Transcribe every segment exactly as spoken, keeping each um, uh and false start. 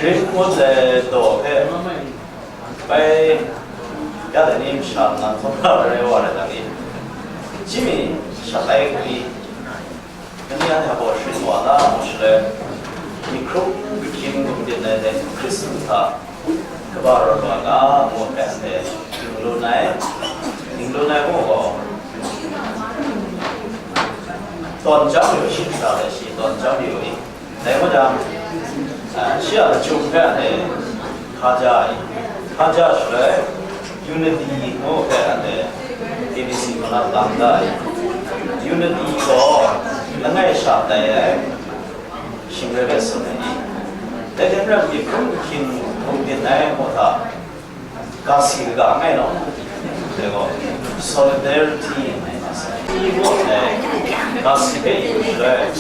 Rin ngut le daw hpe bai ya dai ni masha nnan hkawm na rai wa rai dang ni, chyi mi shat ai hku ni, nani anhte a baw sharin wa na mu shaloi, myi hkrum gahkyin gumdin ai dai Hkristu hta kaba rawt wa nga ngu hpe anhte ning lun ai, ning lun ai mu gaw, tawn chyam yu shi hkra dai shi tawn chyam yu i. Dai mung jang, a, shi a lachyum hpe anhte hkaja ai, hkaja shaloi, unity ngu hpe anhte A B C hpang na tam da ai. Unity gaw langai sha tai ai, shing rai bai tsun ai ni, dai hte maren myi hkrum gahkyin hkrum din ai mu hta, ga si kaga ngai law, dai gaw, solidarity ngai na sai. Ni gaw dai ga si hpe yu shaloi,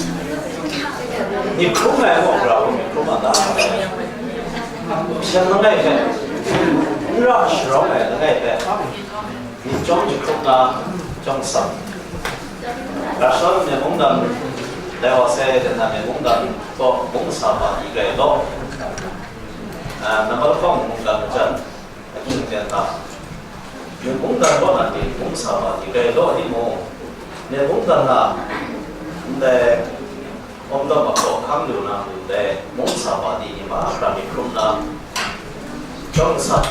myi hkrum ai gaw, gara gaw myi hkrum a ta, shan langai hpe, n ra sharawng ai langai hpe, myit chyawm jahkrup na, chyawm sam. Rasha myen mungdan, dai wa sai, dai na myen mungdan, gaw, mung sa ma di rai law, a, nambat lahkawng mungdan majan, Ahkying ten hta, myen mungdan kaw na ni mung sa wa ni rai law timung, myen mungdan na ndai awmdawm a hkawhkam lu na ndai mung sa wa ni ni mahkra myit hkrum na, chyawm nsat,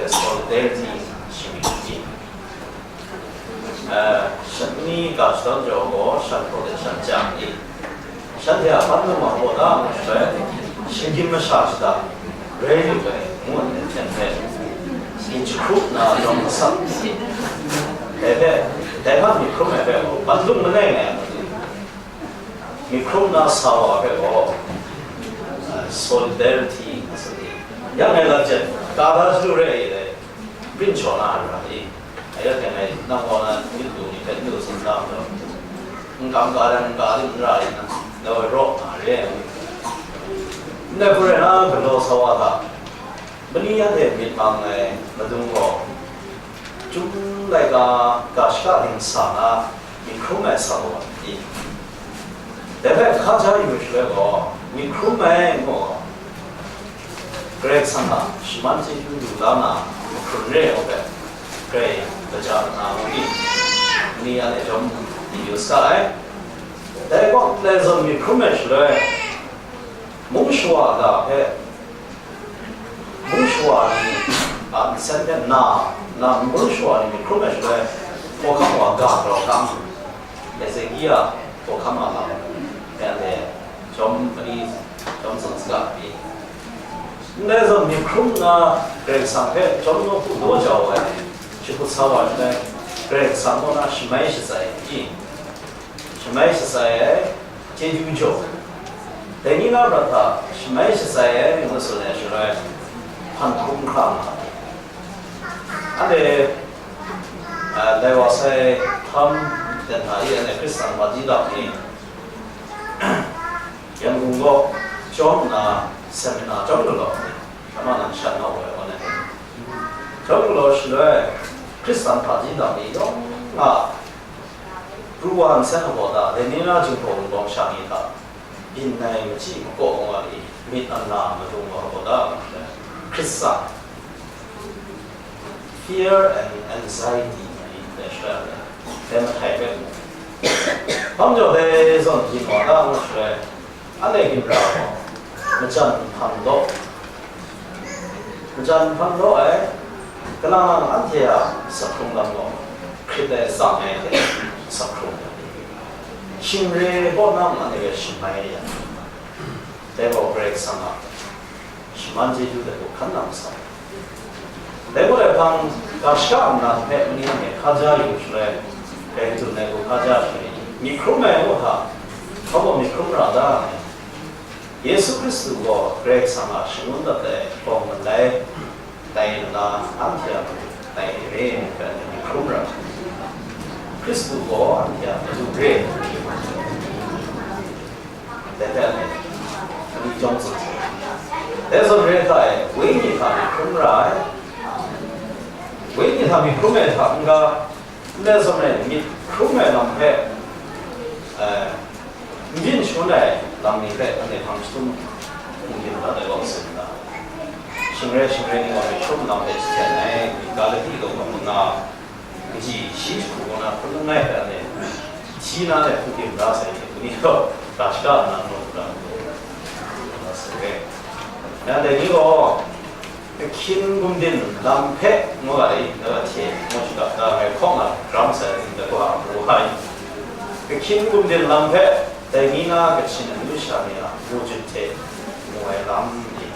solidarity shinggyim ni, eh, shan ni ga shadawn jaw gaw, shan hpaw de shan chyang ni, shanhte a hpan lung a hpaw da ngu shaloi, shinggyim masha shada rai lu ai, ngu ai hten hpe, yin jahkrup na yawng masak, dai hpe, dai hpan myit hkrum ai hpe gaw, hpan lung langai ngai ai, myit hkrum na sa wa hpe gaw, eh, solidarity nga sa ni. Ya ngai lam jen, ka da shadu re ai dai, byin shaw na ai ra ni. Ayak teng ai nang gaw na myit lu ni hpe n lu tsun da mu, n kam ga dan n ga lim n ra yin na, dai raw nga re ai. Ndai hku rai na, galaw sa wa hta, mani yan hte myit mang ai madung gaw, Chyum laika ga shaka ding sa na, myit hkrum ai sa gaw ni, dai hpe hkaja yu shaloi gaw, myit hkrum ai ngu gaw, Karai Kasang a shaman chyeju lu la na, mahkrun re ai hpe, grai kaja na ngu ni, ni a lejawm yu sa ai. Dai gaw, ndai zawn myit hkrum ai shaloi, mung shawa a ga hpe, mung shawa ni a nsen hte na, na mung shawa ni myit hkrum ai shaloi, hkawhkam wa ga grau tam, Hezekia hkawhkam a lam, anhte chyawm mali, chyawm tsang saga pyi. Ndai zawn myit hkrum nna Karai Kasang hpe chyawm nawku daw jau ai, shakut sa wa shaloi, Karai Kasang kaw na shamai shatsai ai, shamai shatsai ai, chyeju jaw, dai ni na prat hta shamai shatsai ai ngu tsun ai shaloi, hpan hkrum hkra nga ai. Anhte, a, dai wa sai htam ten hta e, anhte Hkristan hpaji dam ni, Yangon gaw chyawm nna seminar chyawm galaw ni, namang nan shat nga ai, aw na, chyawm galaw shaloi, Hkristan hpaji dam ni yawng a pru wa nsen a baw ta, dai ni na Jinghpaw Wunpawng sha ni hta, byin ai machyi makaw wa ni, myit ana madung wa baw ta, Hkristan, fear and anxiety, dai shaloi, dai mahtai hpe mu. Hpang jaw dai zawn byin wa ta ngu shaloi, anhte ginra gaw, majan hpan law, majan hpan law ai, kalang lang anhte a saphung lam gaw, hkrit ai tsang ai hte saphung ai, shing re kaw na mung anhte hpe shamai ya, dai gaw Karai Kasang a shaman chyeju hte hkawhkam na masai. Dai gaw, dai hpang, ga shaka nnan hpe mani hpe hkaja yu shaloi, dai tsun ai hku hkaja shaloi, myit hkrum ai ngu hta, hpa gaw myit hkrum ra da ai. Yesu Hkristu gaw Karai Kasang a shangun dat ai hpawng malai tai nna, anhte a matu tai re ai hpe myit hkrum ra. Hkristu gaw anhte a matu re ai. Dai hpe anhte ani chyawm tsun sai. Dai zawn re hta e, wenyi hta myit hkrum ra ai. Wenyi hta myit hkrum ai hta n-ga, ndai zawn e myit hkrum ai lam hpe, eh, n byin shangun ai lam ni hpe anhte hpang shatum n byin Dai gaw tsun da. Shingrai shingrai ni gaw myit hkrum lam hpe jahten ai, Galati law manga, kaji shi jahku kaw na hkrum langai hpe anhte hti na let hku tim da sai ni, ni gaw ga shaka nna ngu ga ngu, ngu na sai re. Ya dai ni gaw, Ahkying gumdin lam hpe ngu ga dai, ngai hte ngu shakap da ai hkawng a ram sai ni, dai wa, wa ai. Ahkying gumdin lam hpe, dai ni na Kachin amyu sha ni a mu jut hte mu ai lam ni,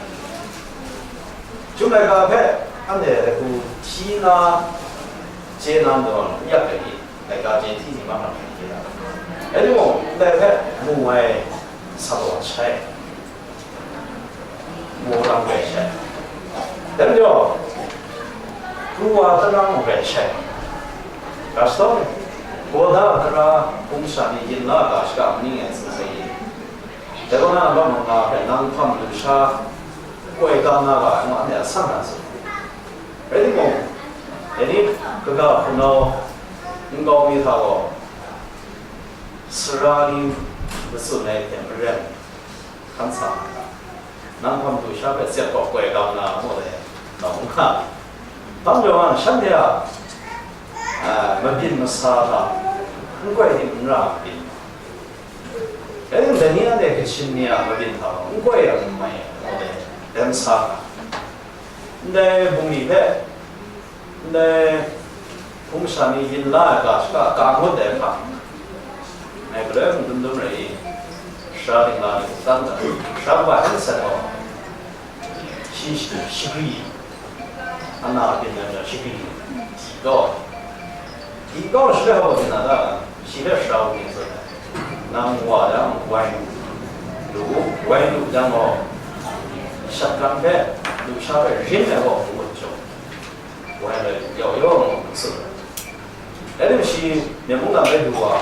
Chyum laika hpe anhte lagu hti na chye na majaw n yak ai ni, laika chye hti ni mahkra hte hte na. Rai timung, ndai hpe mu ai sa gaw shai, mu rang rai shai. Dai majaw, pru wa tarang rai shai. Ga shadawn, Hkawda tara hpung sha ni yin la ga shaka maning e tsun sai i. Dai kaw na, nang manga hpe nang hpam lusha koi kam na ga ai, ngu anhte a san na tsun. Rai timung, dai ni kaga hpunau nkau mi hta gaw, sara ni matsun ai hte maren, hkan sa nga, nang hpam lusha hpe tsep kawp koi kam na mu le, nawng nga. Hpang jawng a, shanhte a, a, mabyin masa hta n koi tim n ra ai. Rai timung, dai ni anhte Kachin ni a mabyin hta gaw n koi yang n mai ai, ngu ai, dai masa hta, ndai bungli hpe, ndai hpung masha ni yin la ai ga shaka ka ngut ai hpang, ngai galoi mung dum dum rai i, sara dingla ni muk tan ga, sara kabai hkan san gaw, shi, shi, shagri, ana byin ai majaw shagri, di kau, di kau, shi hpe hpa byin na ta, shi hpe sara wu ni tsun ai, nang wa jang, wai lu, lu, wai lu jang gaw, shakram hpe, lusha hpe rin ai gaw, ngut jaw, wai lai yau yau ngu tsun ai. Rai timung, shi Myen mungdan bai du wa,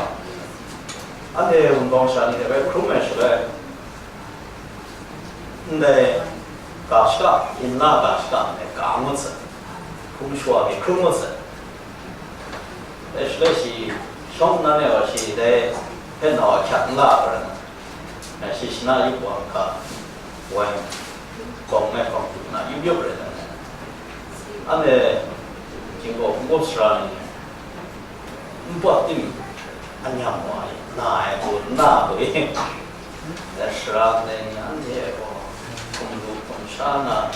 anhte wunpawng sha ni hte bai hkrum ai shaloi, ndai ga shaka, yin la ga shaka ndai ka ngut sai, hkrum shawa mi hkrum ngut sai. Dai shaloi shi shawng nnan e wa, shi dai hpe nau ahkyak n la ai rai nna, shi shana yup wa hkra, wai gawng ai hkawng du nna yup yup rai nna, anhte Jinghpaw hpung sara ni, npawt tim anyam wa ai, na ai hku n na ai hku i, dai sara ndai ni anhte gaw hkum lu hkum sha na,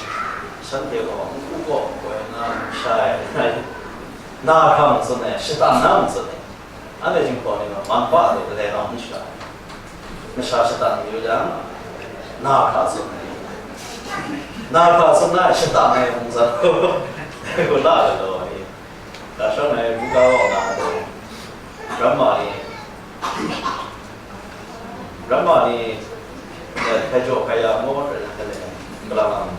shanhte gaw n hku gaw n koi na, n sha ai, na hkra n tsun ai, shatan na n tsun ai. Anhte Jinghpaw ni gaw man pa ai hku kadai nau n shara ai. Masha shatan mayu jang, na hkra tsun ai. Na hkra tsun na, shatan ai hpung san hku la ai law, Ga shawng ai Luka kaw na, ramma ni, ramma ni, eh, hpai jaw hpai ya maw, hkra hkra le, kalang ang,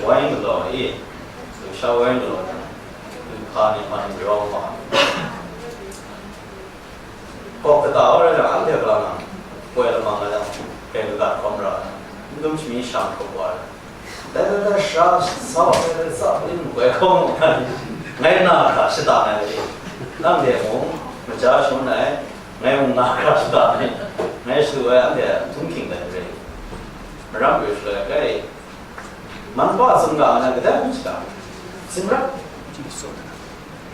wai galaw i, lusha wai galaw jang, du hpa ni man rau ma. Kawk kata wa rai jang, anhte kalang nang, poi lamang nga jang, kai kagat hkawm ra, n dum shami shang hkrup wa ai. Dai, dai, dai, sara sa wa, dai, dai, sa pring n koi hkawm nga, ngai na hkra shada ai, nang de mung, maja shangun ai, ngai mung na hkra shada ai, ngai shadu ai, anhte a htunghking dai re. Maram yu shaloi, kai, man pa tsun ga ai, kadai mung shada, tsin rap.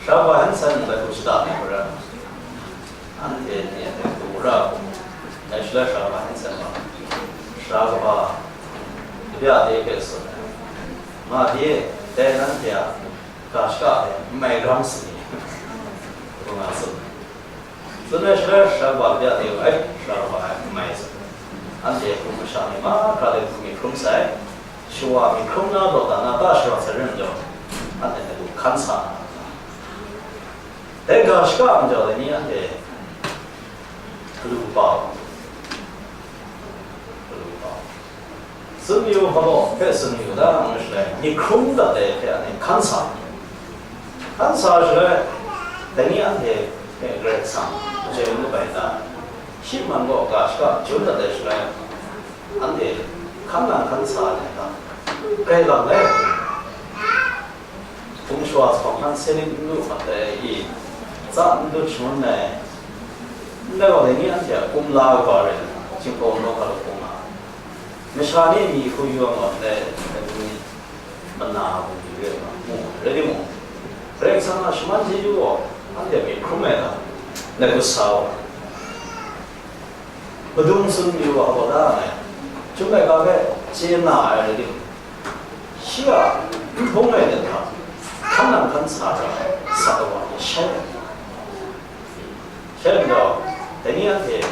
Sara kaba hkan san ndai hku shada ai hkra, anhte ni a hku ra hku, dai shaloi sara kaba hkan san wa, sara kaba kabya de hpe tsun ai, ma de, dai nanhte a ga shaka e n mai ram sa ni, ngu nga tsun ai. Tsun ai shaloi, sara kaba kabya de, ai, sara kaba ai n mai tsun. Anhte hpung masha ni mahkra de hpung myit hkrum sai, shawa myit hkrum na, dawdan na, ta sharawt sai rim jaw, anhte hpe hkan sa na. Dai ga shaka a majaw dai ni anhte galu kaba, galu kaba. Tsun mayu hpa gaw hpe tsun mayu da, ngu shaloi, myit hkrum dat ai hpe anhte hkan sa. Hkan sa shaloi, dai ni anhte hpe Karai Kasang chyoi ngu bai ta, shi man gaw ga shaka chyum dat ai shaloi, anhte hkan nang hkan sa ai hta, grai lang ai. Hpung shawa hkawng hkan seng n lu mat ai i, tsa n dut shangun ai, ndai wa dai ni anhte a kumla kaba rai nna, Jinghpaw Wunpawng hkra hpung nga ai. Masha ni mi hku yu ai wa ndai, dai ni mana bungli re ai wa mu, rai timung, Karai Kasang a shaman chyeju gaw anhte myit hkrum ai ga, lagut sa wa, madung tsun mayu wa gaw da ai, Chyum laika hpe chye na ai rai timung, shi a n hpung ai myit hta hkan nang hkan sa ai, sa ai wa ni shai ai. Shai nna, dai ni anhte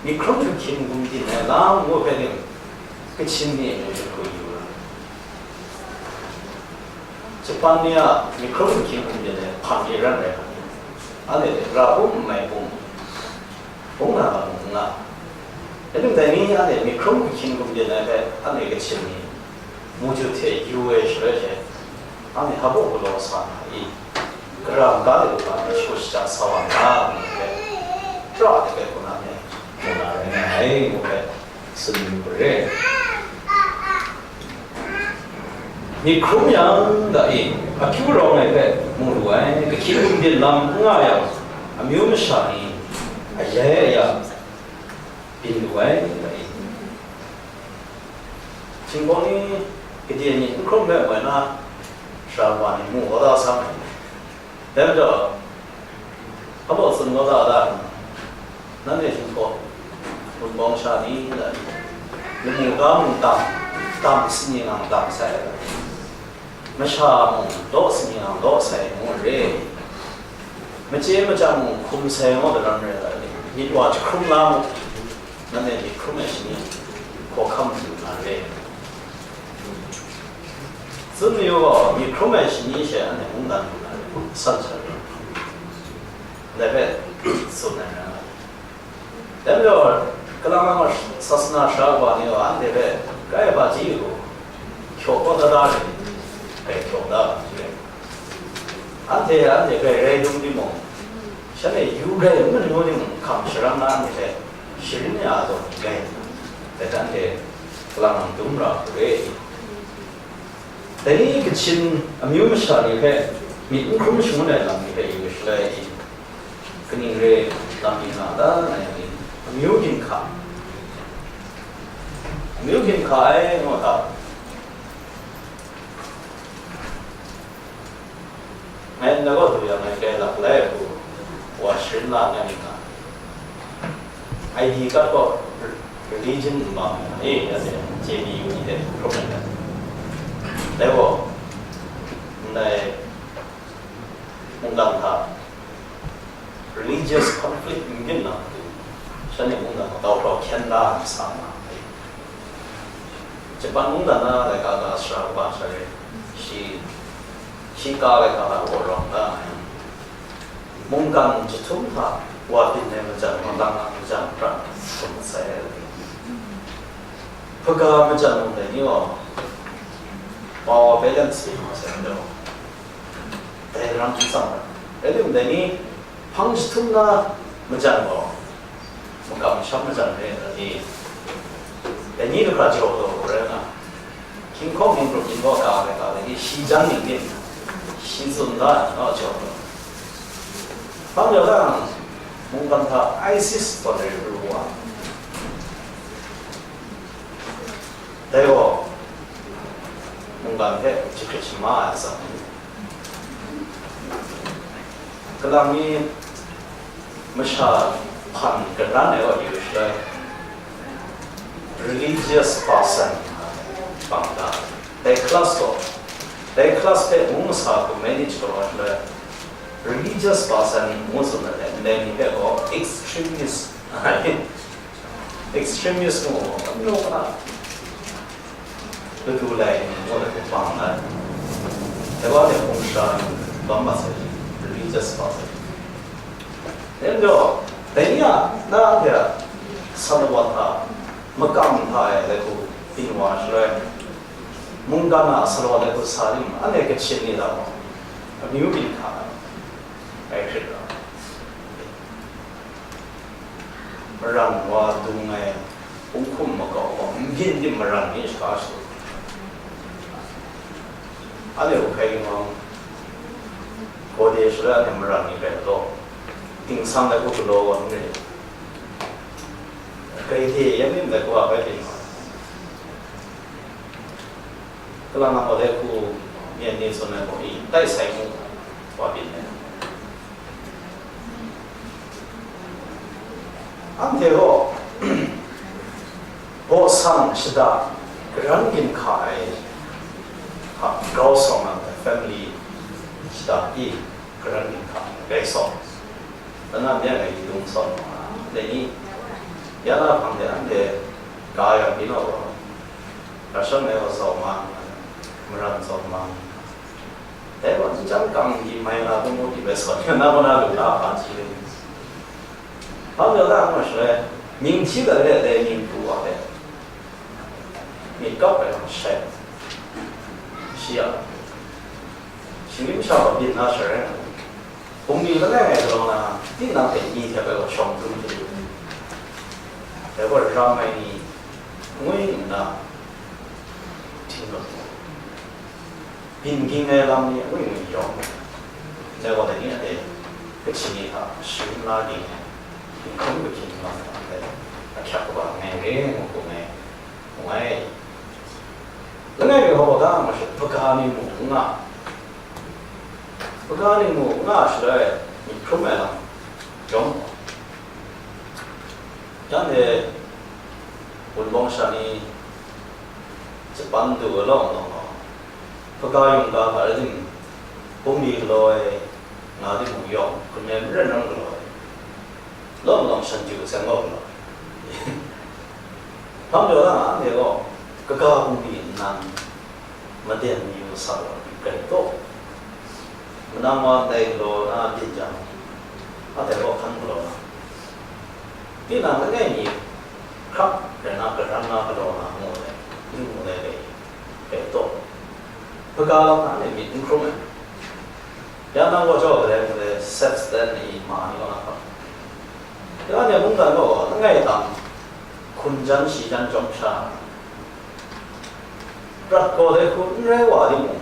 myit hkrum hkrum hkyin gumdin ai lam ngu hpe ning, Kachin ni e mung hkru yu ai. Japan ni a myit hkrum hkrum hkyin gumdin ai hpang ni ran rai, anhte hte ra bum n mai bum, bung na ga mung n nga. Rai timung, dai ni anhte myit hkrum hkrum hkyin gumdin ai hpe anhte Kachin ni mu jut hte yu ai shaloi she, anhte hpa galaw sa na i? Gara ga de lu ga ni shagu shaja sa wa nga, ngu hpe, pra de hpe hku na hpe, mu na rai nga ai, ngu hpe, tsun yu ga re. Myit hkrum yang da i, akyu rawng ai hpe mu lu ai, kahkyin gumdin lam n nga yang, amyu masha ni ayai aya byin lu ai, da i. Hkinghkau ni gade myit n hkrum hpe moi na, sara wa ni mu kau da sang ai. Dai majaw, hpa tsun kau da da, nanhte hkinghkau, Wunpawng sha ni, da, lamu ga mung tam, tam singning ang tam sai, masha mung daw singning ang daw sai ngu re, machye machyang mung hkum sai ngu daram re, da, myit wa jahkrum la mu, nanhte myit hkrum ai shani hkawhkam du na re. Tsun mayu gaw, myit hkrum ai shani she anhte mungdan lu na re, san sha re. Dai hpe tsun ai rai nga ai. Dai majaw, kalang lang sasana sara kaba ni gaw anhte hpe grai hpaji u, hkyaw kau da da ai, grai hkyaw da ai. Anhte, anhte grai rai dum timung, shanhte yu grai n manu timung, hkam sharang na anhte hpe sharin ya ai zawn grai nna, dai hte anhte kalang lang dum ra hku re. Dai ni Kachin amyu masha ni hpe myit n hkrum shangun ai lam ni hpe yu shaloi, kaning re lam ni nga ta, ngai ni amyu ginhka, amyu ginhka ai ngu hta, ngai nna kaw du yang, ngai grai lap lai ai hku wa sharin la nga ni nga. I D card gaw religion n bang ai, anhte J B U ni hte hkrum ai hte. Dai gaw, ndai mungdan hta religious conflict n byin na matu, shanhte mungdan gaw tau hkau hkyen da ai sa nga ai. Japan mungdan na laika ga sara kaba sha re, shi, shi ka laika hta gaw rawng da ai. Mungkan jahtum hta wa byin ai majan, wa lang a majan prat hkrum masai ai. Hpaga majan mung dai ni gaw, power balance yu masai ai majaw, dai ram n tsang ai. Rai timung, dai ni hpang jahtum na majan gaw, makam masham majan re ai ni, dai ni lu hkra jaw taw rai nga, hkinghkawng hkinggrup yin gaw ka ai, ka ai ni, shi jan ning myit, shi tsun da ai, naw jaw taw. Hpang jaw da yang, mungkan hta ISIS gaw dai ru wa, dai gaw mungkan hpe jahkrit shama ai atsam ni, kalang mi masha hpan karan ai wa yu shaloi, religious person bang da, dai class gaw, dai class hpe ngu masa hku manage kau wa shaloi, religious person ngu tsun ai, ndai ni hpe gaw extremist, extremist ngu, nu na, ladu lai ni ngu ai hku bang ai. Dai wa hte hpung sha ni bam mat sai, religious person. Dai majaw, dai ni a, na anhte a salawan hta, makam hta e laihku byin wa shaloi, mungkan a salawan laihku sa tim, anhte Kachin ni gaw amyu byin hka ai, ngai hkrit ra. Maran wa dung ai, hpung hkum makau gaw, n byin tim maran mi shaka shadu. Anhte Rakhai Ginwang, Gawde shaloi anhte maran ni hpe galaw, tingsang laihku galaw wa n re. Grai de yan myit laihku a bai byin wa. Kalang a mawlai hku myen ni tsun ai gaw, i tai sai mu wa byin ai. Anhte gaw, baw sang shada karan ginhka ai hta grau sawng na ai family shada i karan ginhka ai rai sawng, lana myen ai dung sawng na, dai ni, ya na hpang de anhte ga yang byin wa gaw, Rashon e wa zau mang, maran zau mang. Dai wa chyam kang di mai na dung di bai sawn na, na ma na lu na hpa ji le. Hpa majaw na ma shaloi, mying hti dat le dai mying hpu wa le, myit kap ai wa shai. Shi a, shinggyim sha wa byin na sharai na, bungli langai ngai galaw na, tinang hpe ni hte bai wa shawng dum hte lu. Dai wa ram ai ni, ngwi nna, hting rawt mu. Byin ging ai lam ni awi awi yawng, dai wa dai ni a de, Kachin ni hta sharin la ging ai, hkum kahkyin lam hta dai, ahkyak kaba ngai re ngu hkum ai, ngu ai. Langai mi hpaw da ma sha, hpaga ni mu n nga, hpaga ni mu n nga shaloi, myit hkrum ai lam yawng, yang de, Wunpawng sha ni, Japan du ai lawng lawng gaw, hpaga yungga hpa rai tim, bungli galaw ai, nga timung yawng, hkun ai maren ram galaw ai, lawng lawng shan ju seng gaw galaw ai. Hpang jaw na, anhte gaw, kaga bungli nnan, maden mi masat wa, grai taw, manang wa ndai galaw na byin jang, anhte gaw hkan galaw na, tinang langai mi hkrap rai na, karan na galaw na ngu ai, n ngu ai dai, dai taw, hpaga lam na le myit n hkrum ai. Ya nang gaw jaw ai, ngu ai, sets then i ma ni wa na hkap. Ya ni mungdan gaw langai tam, hkun jan shi jan jawm sha, prat gaw dai hku n rai wa timung,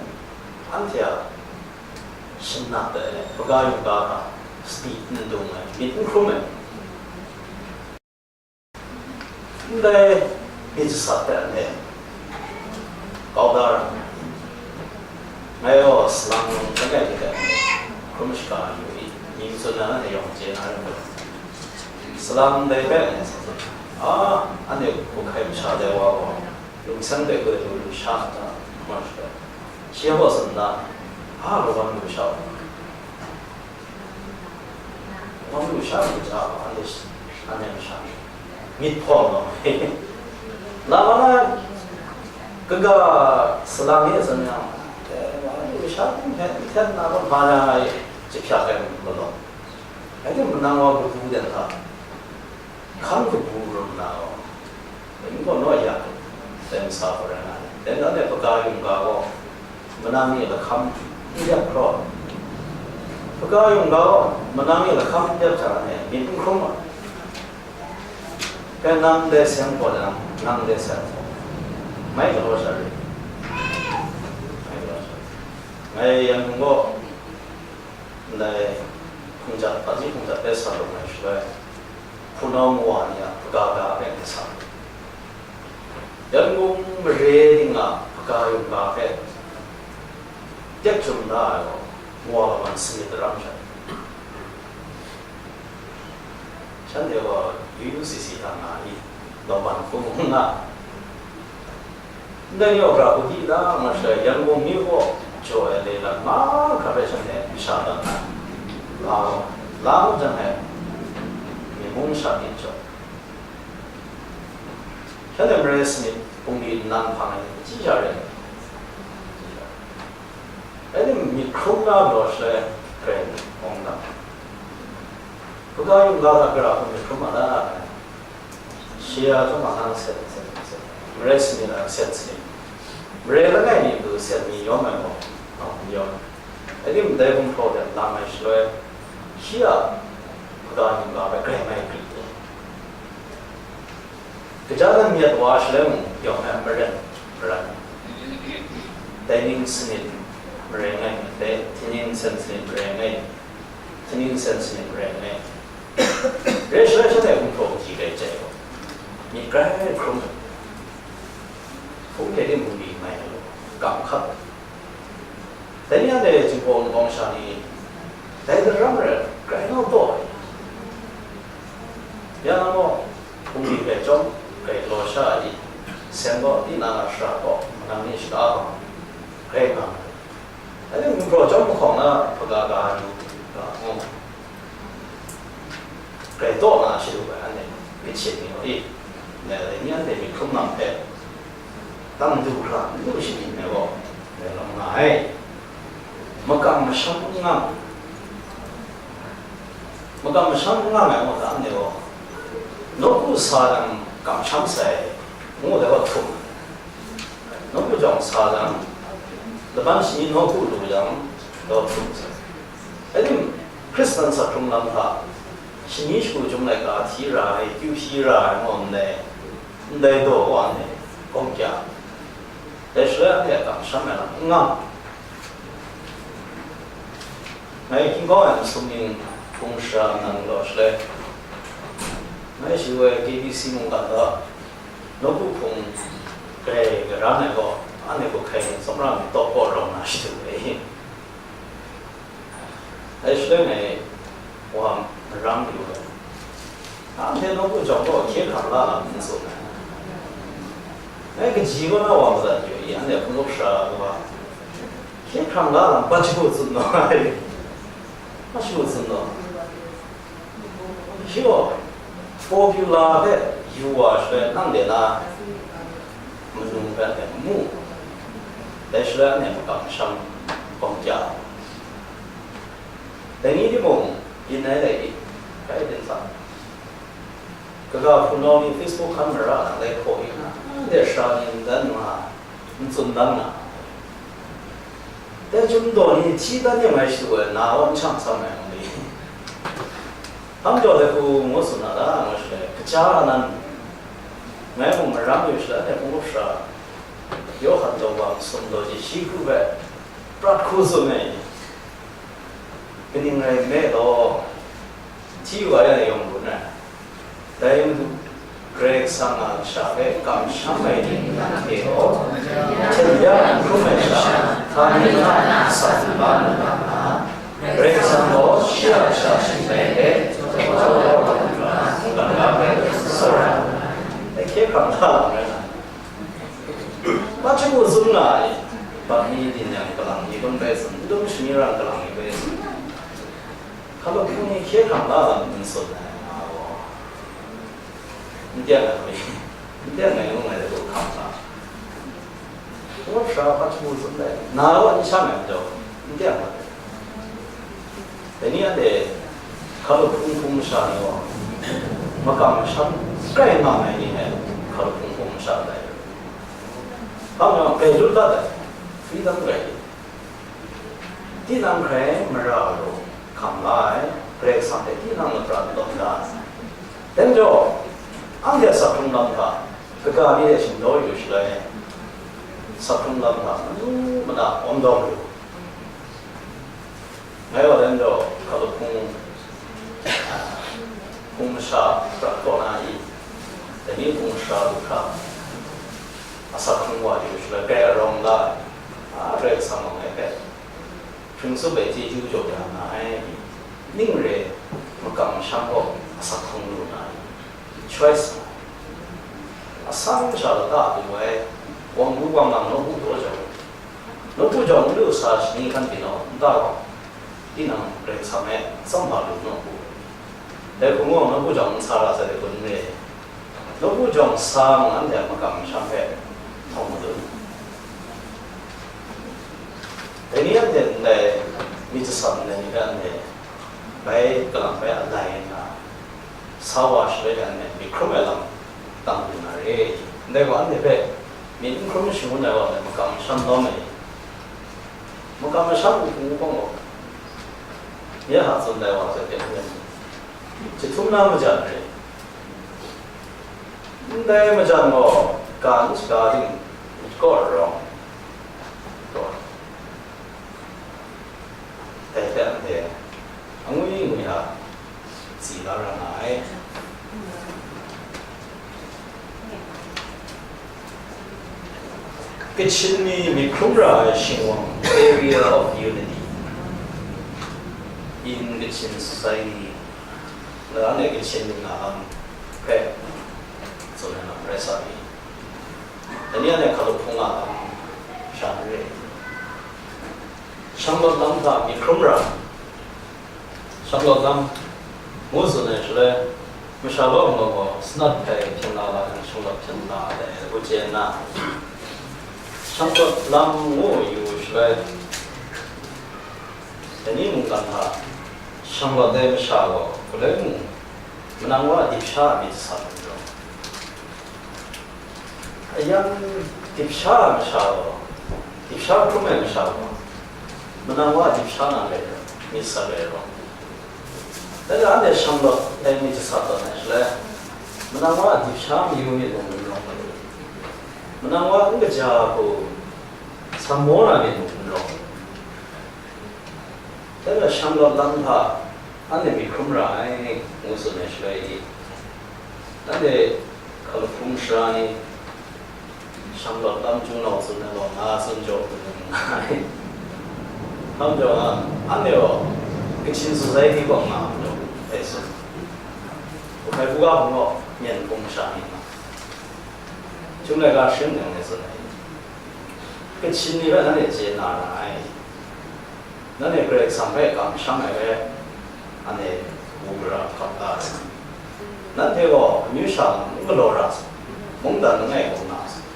anhte a shannak dai, hpaga yungga hta sadi n dung ai, myit n hkrum ai. Ndai myit jasat hpe anhte kau da ra ai. Ngai gaw salang langai hte anhte hkrum shaga yu i, mying tsun na anhte yawng chye na rai nme law, salang ndai hpe anhte sa ai. A, anhte hku hkai masha dai wa gaw, lungsang de hku de lu lu sha hta, ngu ai shaloi, shi gaw tsun da, a, lawan lu sha u. Hpang lu sha lu ja, anhte, anhte masha myit hpawng gaw, lama na kaga salang e tsun yang, eh, wa lu sha hten hten na gaw, ma na e chye hpyak ai malaw, rai timung, nang wa kabu dan hta, hkan kabu rum na gaw, N gaw naw ya, dai masa gaw rai nga ai. Dai na, dai hpaga yungga gaw, manang ni lahkam n dep hkraw, hpaga yungga gaw, manang ni lahkam n dep hta e, myit n hkrum ai. Dai nang dai seng hpaw jang, nang dai seng hpaw, mai galaw sha rit. Mai galaw sha rit. Ngai Yangon gaw, ndai hpung jat, Paji hpung jat de sa lung ai shaloi, hpunau mawa ni a hpaga ga hpe ngai sa. Yangon mare ting a hpaga yungga hpe tek htum da ai gaw, mawa kaman sanit daram sha. Shanhte gaw U U C C hta nga i, lawman hkrum nga. Ndai ni gaw pra hku di da, nga shaloi Yangon mi gaw jaw ai le lat mahkra hpe shanhte masha dat na, la, la ngut jang e, myi mung masha myit jaw. Shanhte marai sanit bungli nnan hpang e, chyi sha rai. Rai timung, myit hkrum na galaw shaloi, hkrai awng dang, hpaga yungga hta gara hku myit hkrum ma ta? Shi a chyawm a, nang set, set, set. Marai sanit a, set sanit. Marai langai mi hku set mi yawm ai gaw, yawm. Rai timung, dai gumhpraw de lam ai shaloi, shi a hpaga yungga hpe grai mai grit ai. Kaja nan myat wa shaloi mung, yawng ai maren maran, dai ning sanit marai ngai, dai htingnying nsen sanit marai ngai, htingnying nsen sanit marai ngai. Rai shaloi shanhte hkum hpraw kaji rai jai gaw, myit grai hkrum ai, hpung hte timung ni mai ai law, kam Dai ni anhte Jinghpaw Wunpawng sha ni, dai daram rai, grai nau taw ai. Ya na gaw, hpung ni hpe chyawm grai galaw sha ai, seng gaw tinang a shara gaw manang ni shaka hkawng grai nga ai. Anhte gumhpraw chyawm mahkawng na hpaga ga lu ga ngu, grai taw na shadu ai anhte, myit shit ni gaw i, dai ni anhte myit hkrum lam hpe, dang du hkra n du shani ai gaw, dai lam nga ai. Makam masham n nga, makam masham n nga ai gaw, dai anhte gaw, nawku sa jang kamsham sai, ngu dai gaw htum ai. Nawku jawng sa jang, laban shani nawku lu jang, dai gaw htum sai. Rai tim, Hkristan sak hkrung lam hta, shani shagu chyum laika hti ra ai, kyu hpyi ra ai, ngu ndai, ndai daw wa ai, gawng kya, dai shaloi anhte a kamsham ai lam n nga. Ngai hkying kau ai masum ning hpung shara nnan galaw shaloi, ngai shi woi K B C mungkan hta nawku hpung grai garan ai gaw, anhte hku hkai tsawmra mi tawp kaw rawng na shadu ai. Dai shaloi ngai wa maram yu ai. Anhte nawku jawng gaw hkye hkrang la lam n tsun ai. Ngai kaji kaw na wa madat yu i, anhte hpung up sara ai wa, hkye hkrang la lam, bat shagu tsun naw ai. Bat shagu tsun naw. Shi gaw, popular hpe yu wa shaloi, nang de na manu hpe anhte n mu. Dai shaloi anhte makam masham gawng kya. Dai ni timung, byin ai dai ni, rai byin sa. Kaga hpunau ni Facebook hkan mara na lai hkaw i, anhte sara ni n dan nga, n tsun dan nga. Dai chyum daw ni hti dan yang ai shadu ai, na wa n shang sam ai, ngu li. Hpang jaw dai hku ngu tsun na ta, ngu shaloi, kaja nan, ngai mung maram yu shaloi, anhte hpung up sara, Yawhan daw wa masum daw ji shi hku hpe prat hku tsun ai. Kaning rai nme law, hti wa yang yawng gun ai. Dai Madu Karai Kasang a kasha hpe kamsham ai ni nang hte gaw, hten ya n hkrum ai sha, hpa ni na asak lu la lu nga, Karai Kasang gaw shi a kasha shingrai hte jaw jaw kau lu nna, mungkan ga hpe tsawra ai. Dai hkye hkrang la lam rai nga ai. Bat shagu tsun nga ai, bat ni din yang kalang ni kun bai tsun, ndum shani ran kalang ni bai tsun. Hkalup hpung ni hkye hkrang la lam n tsun ai, nga gaw, n teng ai hku, n teng ai ngu ngai de, hkam hkam. Hpung up sara hpa hpung tsun dai, na gaw n shang ai majaw, n teng ai. Dai ni anhte hkalup hpung hpung masha ni gaw, makam masham grai nga ai ni hte hkalup hpung hpung masha dai. Hpa majaw, grai lut dat ai, freedom grai. Tinang hkrai mara lu hkam la ai, Karai Kasang hte tinang lapran tawn da ai. Dai majaw, anhte a sak hkrung lam hta, kaga ni hte shingdaw yu shaloi, sak hkrung lam hta manu mana awng dawng yu. Ngai wa dan gaw, hkalup hpung, hpung masha prat kaw na i, dai ni hpung sara lu hkra, asak hkrung wa yu shaloi, grai arawng la ai, a, Karai Kasang gaw ngai hpe hpring tsup ai chyeju jaw ya nga ai, ning re ai makam masham gaw asak hkrung lu na ai, choice nga ai. Asak masha lata lu ai, wang lu wang lang nawku daw jawng, nawku jawng n lu sa shani hkan byin naw, nta gaw, tinang Karai Kasang e tsawm hpa lu nawku. Dai hku gaw nawku jawng n sa ra sai de kun re. Nawku jawng sa nga anhte a makam masham hpe htawng madun. Dai ni anhte ndai myit jasam ndai ni hpe anhte bai kalang bai a lai nna, sa wa shaloi anhte myit hkrum ai lam tam lu na re. Ndai gaw anhte hpe myit n hkrum shangun ai wa hpe makam masham lawm ai. Makam masham n hkrum u hpang gaw, ya hta tsun dai wa hte hpyen hpyen, jahtum na majan re. Ndai majan gaw, ga n shaga ting, kaw rawng, kaw. Dai hte anhte angwi ngwi a tsi la ra nga ai. Kachin mi myit hkrum ra ai shingwang Area of unity in Kachin society. Anhte Kachin ningnan lam hpe tsun ai lam rai sa ai. Dai ni anhte hkalup hpung a lam sha n re. Shanglawt lam hta myit hkrum ra. Shanglawt lam ngu tsun ai shaloi, masha law ngu gaw, sanat hpe hpyen la la yang shanglawt hpyen la ai, ngu chye nna, shanglawt lam ngu yu shaloi, dai ni mungkan hta shanglawt ai masha gaw, galoi mung, manang wa dip sha a myit sat ai majaw, a yan dip sha ai masha gaw, dip sha hkrum ai masha gaw, manang wa dip sha na rai, myit sat rai rawng. Dai hta anhte shanglawt ai myit jasat tawn ai shaloi, manang wa dip sha mayu myit mung n rawng ai. Manang wa n kaja hku, sam maw na myit mung n rawng ai. Dai hta shanglawt lam hta anhte myit hkrum ra ai, ngu tsun ai shaloi, anhte hkalup hpung sara ni, shanglawt lam hpung nau tsun ai gaw, nga tsun jaw hpung ai nga ai. Hkam jaw nga, anhte gaw Kachin society kaw nga ai jaw, dai tsun. Hpai hkungga hpung gaw, myen hpung masha ni nga. Chyum laika sharin yang e tsun ai. Kachin ni hpe nanhte chye na ra ai. Nanhte Karai Kasang hpe kamsham ai hpe, anhte bu gara hkap la ai. Nanhte gaw amyu sha n galaw ra sai, mungdan langai kaw nga sai.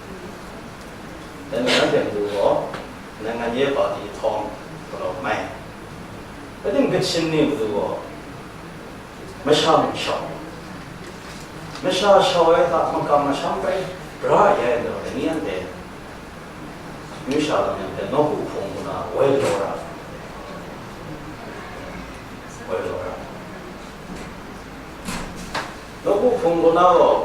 Dai majaw nanhte matu gaw, naingan ye pati htawng galaw mai. Rai tim, Kachin ni matu gaw, masha mung shau, masha shau ai hta makam masham rai bra ya ai majaw, dai ni anhte amyu sha lam yang hte nawku hpung hku na woi law ra, woi law ra. Nawku hpung hku na gaw,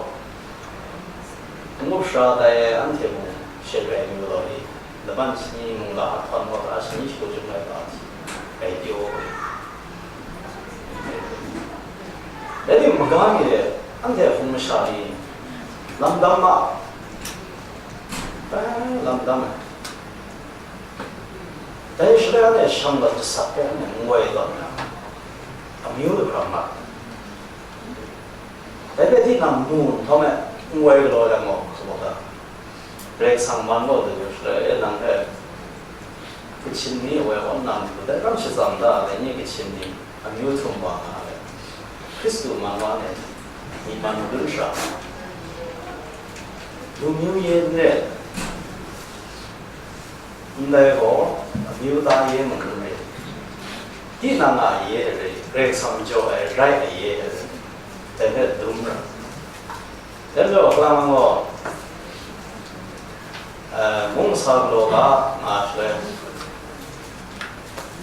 n-gup sara tai ai anhte mung she rai mi galaw i, laban shani mungga a htawn gaw, tara shani shagu chyum ai ga hti rai pyaw ai. Rai tim, maga mi de, anhte hpung masha ni lam dam ma, lam dam ai. Dai shaloi anhte shanglawt jasat hpe anhte n woi tawn ai, amyu lu hkra mat. Dai hpe tinang nu nhtawm e n woi galaw ai gaw, sa wa ta? Karai Kasang man gaw, dai shaloi e nang hpe Kachin ni woi awn nang, dai ram shatsam da, dai ni Kachin ni amyu htum wa nga ai, Hkristu man wa ai ni man madun sara nga ai. Lu myu ye n re, ndai gaw amyu ta ye mung n re, tinang a ye e re, Karai Kasang jaw ai rai a ye e re, dai hpe dum ra. Dai majaw, kalang gaw, eh, mung sa galaw ga nga shaloi,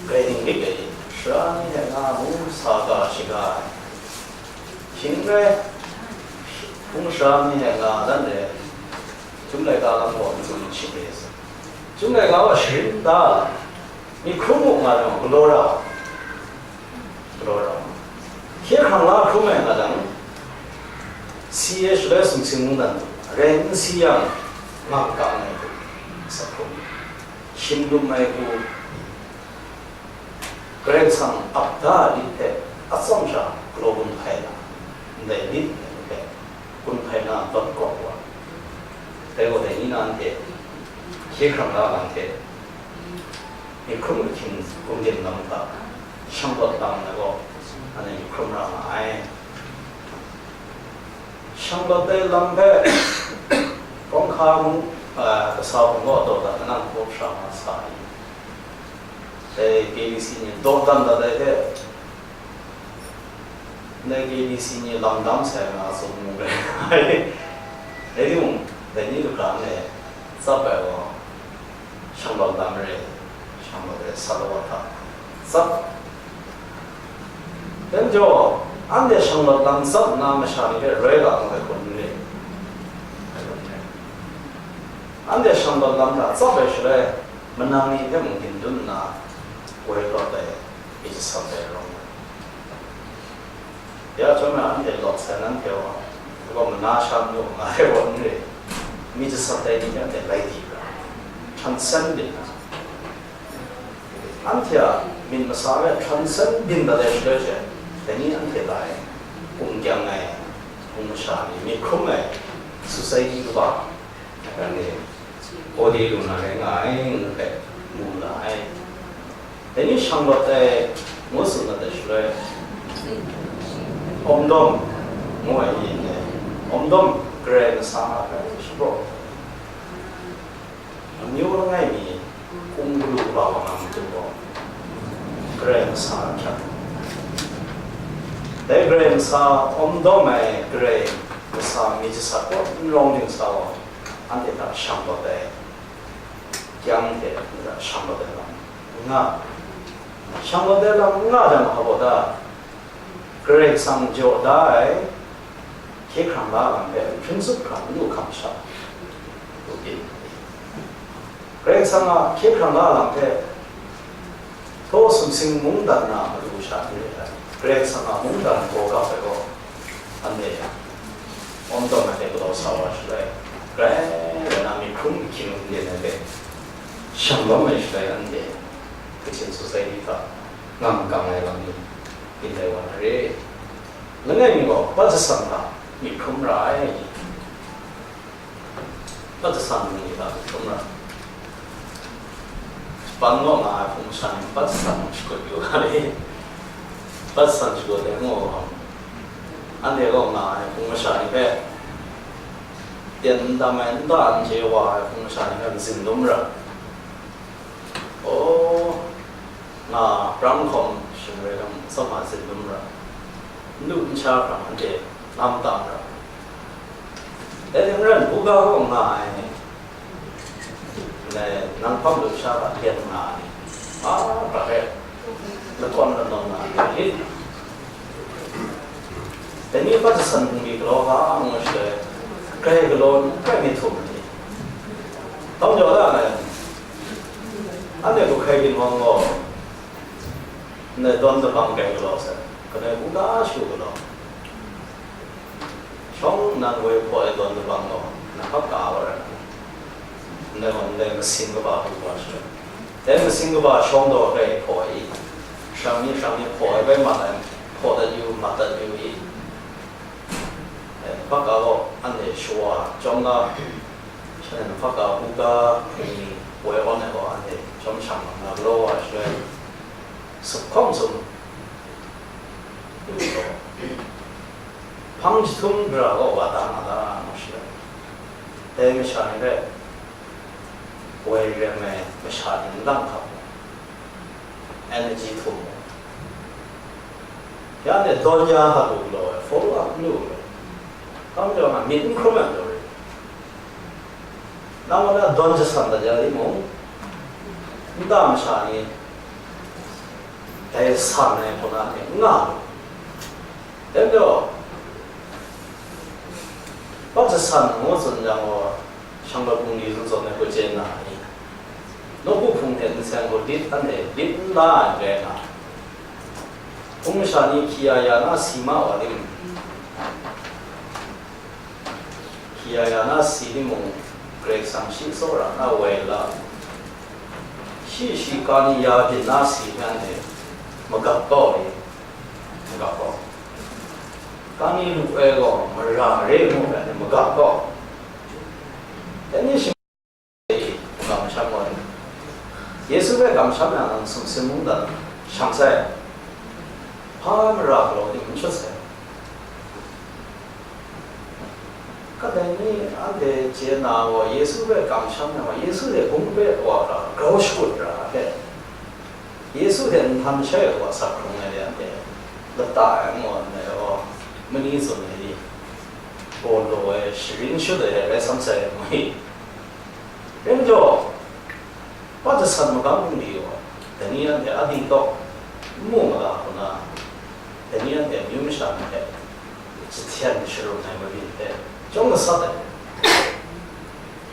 grai dinglik ai, sara ni hte nga mung sa ga shiga ai. Shing n rai, hpung sara ni hte nga dan re, Chyum laika lam gaw n tsun shing re ai. Chyum laika gaw sharin da, myit hkrum u nga jang, galaw ra, galaw ra. Hkye hkrang la hkrum ai nga jang, si ai shaloi sumsing mungdan hku, rai n si yang, nga kang ai hku, sa hkrum, shim dum ai hku, Karai Kasang ap da ai lit hte atsam sha galaw gun hkai na, ndai lit ndai hpe gun hkai na, dawt kawk wa, dai gaw dai ni na anhte hkye hkrang la nga hte, myit hkrum ahkying gumdin lam hta shanglawt lam ai gaw, anhte myit hkrum ra nga ai. Shanglawt ai lam hpe, kawng hka mung, a, kasa hpung gaw dawdan, kanang hkaw sha nga sa ai. Dai K B C ni dawdan dat ai hte, dai K B C ni lam dam sai nga tsun mu ai. Rai timung, dai ni lu hkra nme tsap ai gaw, shanglawt lam re, shanglawt re, sa law wa hta tsap. Dai majaw, anhte shanglawt lam tsap nna masha ni hpe roi la mu ai hku n re. Anhte shanglawt lam hta tsap ai shaloi, manang ni hpe mung hkin dun nna, woi lawt ai, myit jasat ai rawng ai. Ya chyawm na anhte lawt sai, nanhte gaw, gaw mana sha n lu nga ai gaw n re, myit jasat ai ni hpe anhte lai di ra, transcend byin na, Anhte a myit masa hpe transcend byin dat ai shaloi she, dai ni anhte hta e hkum kyang ai, hpung masha ni, myit hkrum ai, society kaba, dai ni, kau de lu na rai nga ai, ngu hpe mu la ai. Dai ni shanglawt ai, ngu tsun dat ai shaloi, Awmdawm ngu ai ni, Awmdawm Karai Kasang a hpe shapraw, amyu langai mi hkum galu kaba wa nga matu gaw, Karai Kasang a hkyang. Dai Karai Kasang Awmdawm ai Karai Kasang myit jasat kaw n rawng ding sa wa, anhte hta shanglawt ai, kyang hte anhte hta shanglawt ai lam n nga. Shanglawt ai lam n nga jang, hpa baw ta? Karai Kasang jaw da ai hkye hkrang la lam hpe hpring tsup hkra n lu hkam sha, lu byin. Karai Kasang a hkye hkrang la lam hpe htaw sumsing mungdan na matu sha ni rai ai. Karai Kasang a mungdan gaw gap ai gaw, anhte Awmdawm ai hte galaw sa wa shaloi, grai rai na myit hkrum ahkying nden ai hpe shanglawm ai shaloi, anhte Christian society hta ngam kang ai lam ni byin tai wa na re. Langai mi gaw, Patjasan hta myit hkrum ra ai. Patjasan ni hta myit hkrum ra. Japan kaw nga ai hpung masha ni Patjasan shakut yu ga le. Patjasan shakut ai ngu ai, anhte kaw nga ai hpung masha ni hpe tyen n tam ai, nta n chye wa ai hpung masha ni hpe mazin dum ra. Aw, nga prang hkawm shing rai yang, tsawm a zin dum ra, n lu n sha hkra anhte ngam tam ra. Dai hte maren, buga kaw nga ai ni, dai nang hpang lu sha hta lyen nga ai ni, a hkra hpe lakawn lanawn nga ai ni, dai ni Patjasan bungli galaw ga ngu shaloi, grai galaw n grai myit htum ai ni, tam jaw da ai. Anhte hku hkai ginwang gaw, ndai dawn dabang grai galaw sai, kanoi kungda shu galaw, shawng nnan woi hpaw ai dawn dabang gaw, na hkap ka wa rai, ndai gaw ndai masing kaba hku wa shaloi, dai masing kaba shawng daw grai hpaw ai i, shang mi shang mi hpaw ai bai mat ai, hpaw dat yu, mat dat yu i, Hpaka gaw anhte shawa chyawm ga, shanhte hpaka hku ga hpung ni woi awn ai gaw anhte chyawm shang nga galaw wa shaloi, sup hkawm sum lu gaw, hpang jahtum gara gaw wa da nga ta nga shaloi, dai masha ni hpe woi rem ai masha ni n dang hkap, energy htum ai. Ya ne dawn ya hta lu galaw ai, follow up n lu ai. Hpa majaw nga myit n hkrum ai majaw re. Nang wa na dawn jasan dat ya timung, nta masha ni dai san ai hpuna hte n nga lu. Dai majaw, Hpa jasan ngu tsun jang gaw, shanglawt bungli zawn zawn ai hku chye nna ni, nawku hpung hte nseng gaw lit anhte lit n la ai rai nga, hpung masha ni hkyi ya ya na si ma wa timung, hkyi ya ya na si timung, Karai Kasang shi tsawra na woi la, shi shi ka ni ya byin na si hpe anhte magap kau i, magap kau. Kani lu ai gaw mara re ngu ai magam gaw, dai ni shing e, kamsham gaw, Yesu hpe kamsham yang nang sumsing mungdan shang sai, hpa mara galaw tim n shut sai. Kadai ni anhte chye na gaw, Yesu hpe kamsham yang gaw, Yesu hte bung pe wa hkra grau shakut ra hte, Yesu hte nhtan shai ai wa sak hkrung ai de, anhte lata ai ngu ai gaw, mani tsun ai ni, gaw law ai, sharin shut ai rai sam sai ai ngu i. Rai majaw, pa jasan magam hpung di gaw, dai ni anhte a ding tawk n mu mada hku na, dai ni anhte amyu masha ni hte jahten sharun ai mabyin hte chyawm gasat ai.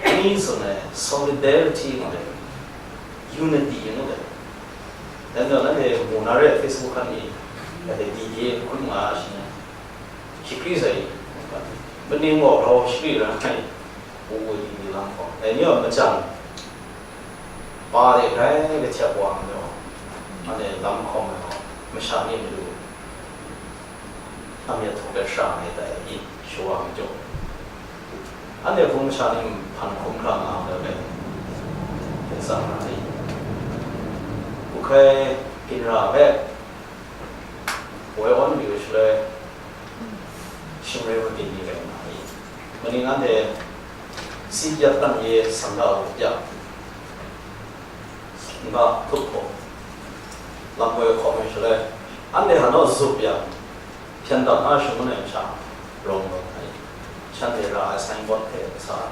Ani tsun ai solidarity ngu ai, unity ngu ai. Dan gaw nanhte mu na re, Facebook hkan ni, nanhte D D A hkrum nga ai shi ni, shakri sai, maning gaw rau shakri ra ai, u u di di lam hkawm. Dai ni gaw machan, pa de grai kahtyak wa ai majaw, Anhte lam hkawm ai masha ni matu a myit htuk de shara ai dai i, shawa majaw, anhte hpung masha ni hpan hkrum hkra nga ai dai, hpe tsang ra ai. Hku hkai ginra hpe woi awn yu shaloi, shingrai wa byin ni rai nga ai. Maning anhte si byat tan ye sangga u ya, sangga htup hkawm, lam woi hkawm ai shaloi, anhte hpa naw zup yang, hpyen dap na shangun ai masha rawng rawng ai, shanhte ra ai signboard hte sa,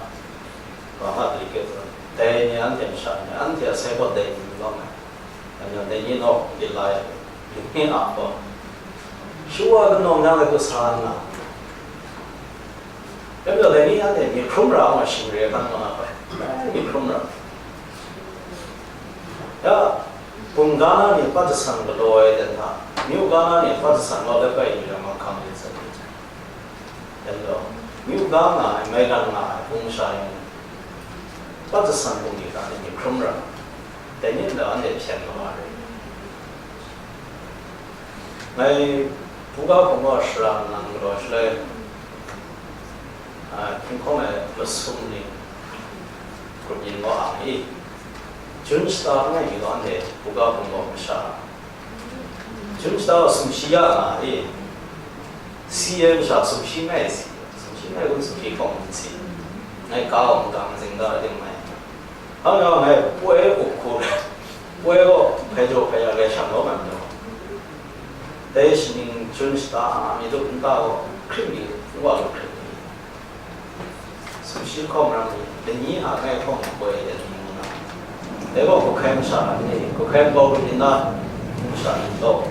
Rama delegate, dai ni anhte masha ni, anhte a signboard dai ni lawm ai. Anhte dai ni naw, di lai, dai ni a gaw, shawa kanawng yang ai hku sa nna, Rai nna, dai ni anhte myit hkrum ra ai shingrai hkan nga na hpe, eh, myit hkrum ra. Ya, Bungga na ni pat jasang galaw ai dan hta, Myu ga na ni pat jasang galaw ai ni lam hkam lit sai. Dan gaw, Myu ga nga ai, maigan nga ai, hpung masha ni pat jasang hpung ni hta ni myit hkrum ra. Dai ni nta anhte hpyen kau wa ai. Ngai buga hpung gaw shara nnan galaw shaloi, a, hkinghkawng ai masum ni grup yin gaw ang i, Jun shata langai mi gaw anhte buga hpung gaw masha, Jun shata gaw sumshi ya nga i, si ai masha sumshi ngai si, sumshi ngai kun sumshi hkawng n si, ngai ka gaw n gang zing da ai ting mai. Hpa ngai poi up hku, poi gaw hpai jaw hpai ya rai shang lawm ai majaw, dai shaning Jun shata mi lup nta gaw hkrit mi, n wa lu hkrit mi, sumshi lahkawng maram ni, lani hta ngai hkawng poi de ni ngu na, dai gaw hku hkai masha ni, hku hkai nkau lu yin na, masha ni gaw,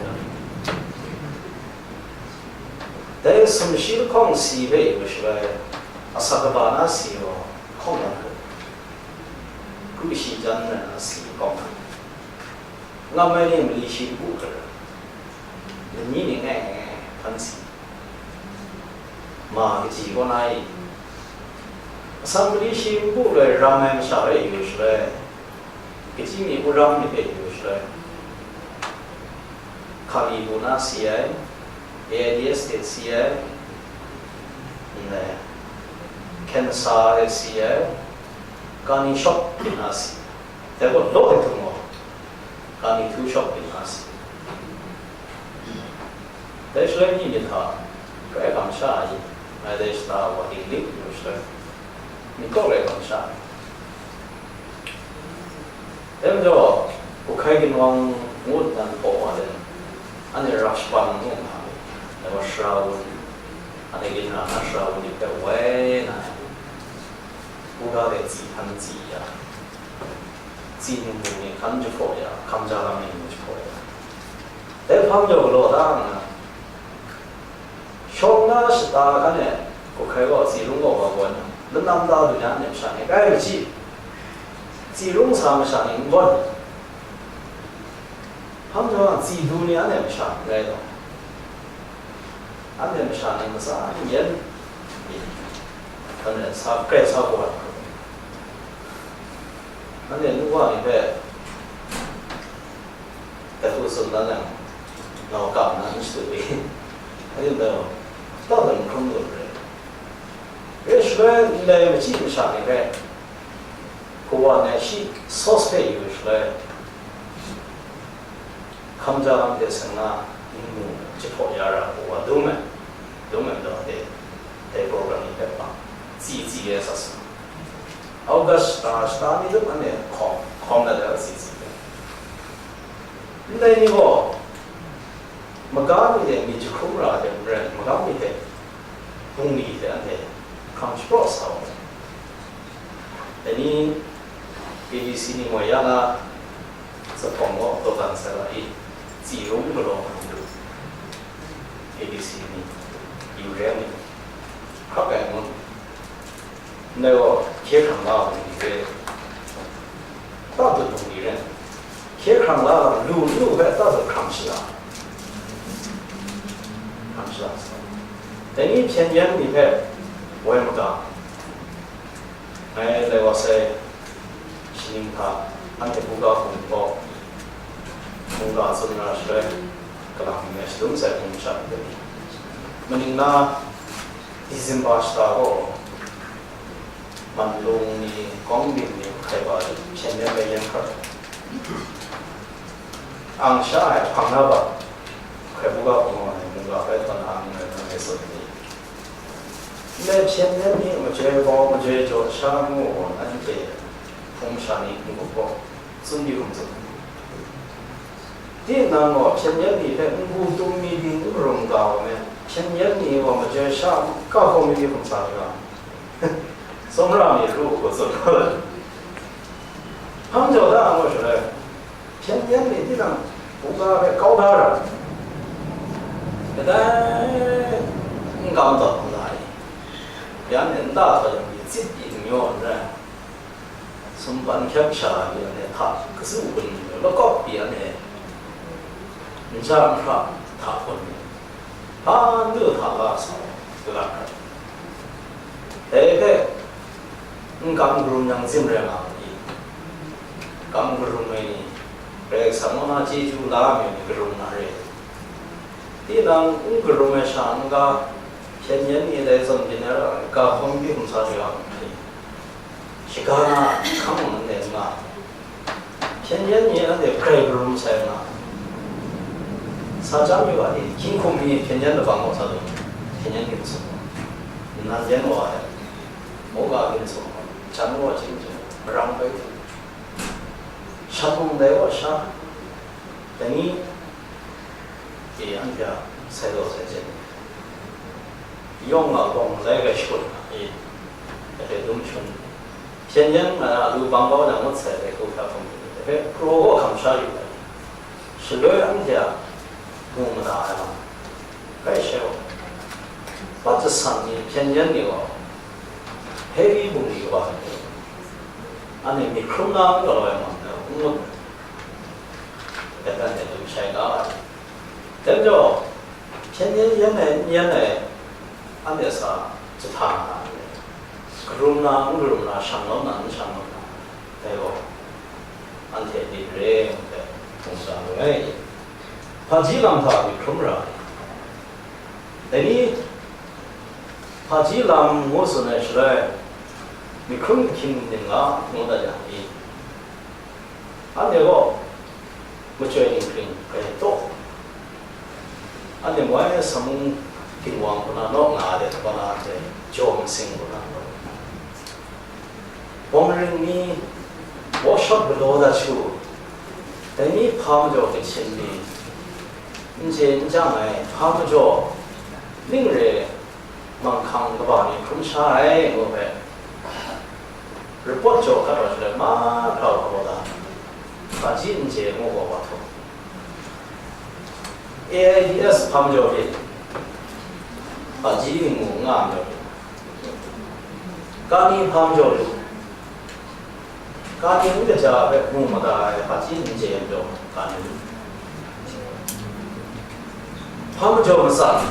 dai sumshi lahkawng si hpe yu shaloi, asak kaba na si gaw hkawng yang hku, kru shi jan rai na si hkawng yang, ngam ai ni mali shi npu hkra, lani ni ngai ngai hpan si, ma kaji kaw na i, asak mali shi npu loi ram ai masha hpe yu shaloi, kaji mi wurang ni hpe yu shaloi, hkali bu na si ai, A I D S hte si ai, ndai, cancer hte si ai, kani shawk byin na si, dai gaw law ai htung gaw, kani htu shawk byin na si. Dai shaloi ni myit hta grai kamsham ai, ngai dai shata wa dinglik yu shaloi, myit kaw grai kamsham ai. Dai majaw, hku hkai ginwang ngut nan hpaw wa let, anhte rak shapan ngu nga, dai wa shara wun, anhte ginra na shara wun ni hpe woi na, buga de tsi hkan tsi ya, tsi ningmung ni hkan jahpaw ya, hkam ja lam ni jahpaw ya. Dai hpang jau galaw da nna, shawng na shata hkan e, hku hkai gaw tsi rung gaw wa gawn, lanam ta lu na masha ni grai machyi, tsi rung sa masha ni n gawn, hpang jau tsi du ni anhte masha n rai taw, anhte masha ni matsa n yen, anhte sa grai sa gaw ai hku, anhte nu wa ni hpe, Dai hku tsun dan yang, nau kam na n shadu i, a yin dai gaw, tau dan hkrum lu re. Re shaloi ndai machyi masha ni hpe, kawa ngai shi sauce hpe yu shaloi, hkam ja lam de seng na, nmu jahpaw ya ra kawa dum ai, dum ai majaw de, dai program ni hpe pa, tsi tsi e sa sa. August shata, shata mi lup anhte hkawm, hkawm na de a tsi tsi ai. Ndai ni gaw, maga mi hte myit jahkrum ra ai hte maren, maga mi hte bungli hte anhte hkam shapraw sa wa ai. Dai ni A B C ni moi ya na, zuphpawng gaw daw dan sai wa i, tsi rung galaw nga lu, A B C ni, yu re ai ni, hkrak ai ngu. Ndai gaw, hkye hkrang la ai ni re, ta dut lu ni ren, hkye hkrang la ai lu n lu hpe ta dut hkrang shada, hkrang shada sa. Dai ni hpyen yen ni hpe woi maga, ngai lai wa sai, shaning hta, anhte buga hkum gaw, mungga tsun na shaloi, kalang mi ai shalum sai hpung sha ni, maning na December shata gaw, man lung ni, kawng byin ni, hkai ba hpyen yen bai yen hkrat, ang sha ai hpang na ba, hkai buga hpung ai mungga bai tawn na ang rai na rai tsun ni, ndai hpyen yen ni, majoi bau, majoi jaw sha ngu gaw, anhte hpung sha ni n-gup gaw, tsun di hkum tsun. Tinang gaw hpyen yen ni hpe n-gu tum mi di n-rum ga wa me, hpyen yen ni gaw majoi sha kahkawng mi di hkum sa ra, tsawmra mi ru hku tsun ga ai. Hpang jau da ngu shaloi, hpyen yen ni tinang buga hpe kau da ra, kadai n kam tawn hpang da ai. Ya ni nta htaw yang ni tsit pyi n-yaw n rai. Sumpan hkyep sha ni anhte hta kazu gun ni lakawp pyi anhte nja nhkra hta hkun ni, hpa ndu hta la sa ai, kaga hkrat. Dai hpe, n kam karum yang zim rai nga ai ni, kam karum ai ni, Karai Kasang kaw na chyeju la ai ni karum na re. Tinang n karum ai sha n-ga, hpyen yen ni dai zawn byin ai ra ai, ga hkawng di hkum sa shayawng ai ni, shaga na hkang nang nden nga, hpyen yen ni anhte grai karum sai nga, sa chyam yu ai, hkying hkum mi hpyen yen labang gaw sa lu, hpyen yen ginsa gaw, nnan yen wa ai, mungga ginsa gaw, jan gaw chyeju, marang bai hte, shat mung dai gaw sha, dai ni, e, anhte a sai gaw sai chyen, yawng a gawng lai gai shut nga, e, dai hpe dum shun, hpyen yen nga na lu bang bau na ngut sai dai hku hkra hkum, dai hpe hpraw gaw hkam sha yu ai, shaloi anhte a mu mada ai lam, rai shai gaw, pat jasan ni, hpyen yen ni gaw, heavy bungli kaba ni, anhte myit hkrum na n galaw ai mat na n ngut, dai hpe anhte dum shai ga ai. Dai majaw, hpyen yen yen ai, n yen ai, anhte sa jahta nga ai, karum na, n karum na, shang lawm na, n shang lawm na, dai gaw, anhte myit re ngu hpe, hpung sa lu ai. Hpaji lam hta myit hkrum ra ai. Dai ni, hpaji lam ngu tsun ai shaloi, myit hkrum ahkying ning la ngu dat yang ni, anhte gaw machyoi ninghpring grai taw, anhte moi ai samung ginwang hku na naw nga ai de, kaw na anhte jaw masing hku na, bawng ring ni, workshop galaw dat shu, dai ni hpa majaw kachyin ni, n chye n chyang ai, hpa majaw ning re manghkang kaba ni hkrum sha ai ngu hpe, report jaw hkat wa shaloi, mahkra wa gaw da, hpaji n chye ngu gaw wa htaw, A I D S hpa majaw hte, hpaji n mu n nga ai majaw hte, kani hpa majaw lu, kani n kaja hpe mu mada ai hpaji n chye ai majaw, kani lu, hpa majaw matsan,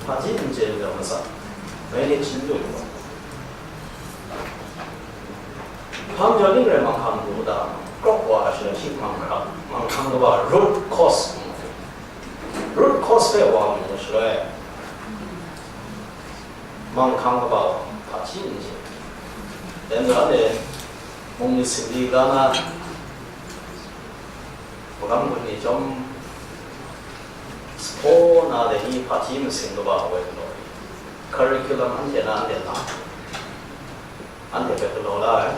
hpaji n chye ai majaw matsan, manage n lu lu ai. Hpa majaw ning rai manghkang lu da, krawk wa ai shaloi shi manghkang, manghkang kaba root cause, root cause hpe wa mu shaloi, manghkang kaba hpaji n chye. Dai majaw anhte mung myit singli ga na, magam gun ni chyawm, sapaw na dai ni hpaji masing kaba woi galaw, curriculum anhte na anhte la, anhte hpe galaw la ai.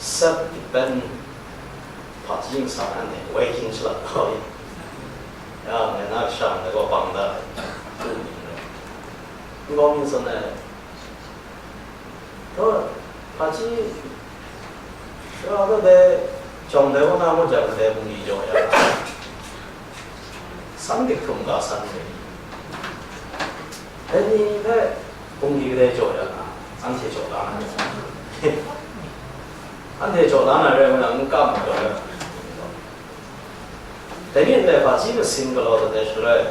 Self depend hpaji masha anhte waiting shalat kau i, ya, ngai na kasha ndai gaw bang da ai, tu ning rai. Nkau mi tsun ai, taw, hpaji sara taw dai jawng dai wa na ngut jang, kadai bungli jaw ya, san dik htum ga san rai. Dai ni hpe bungli kadai jaw ya na, anhte jaw la na, anhte jaw la na rai nna, n kam jaw ya. Dai ni ndai hpaji masing galaw dat ai shaloi,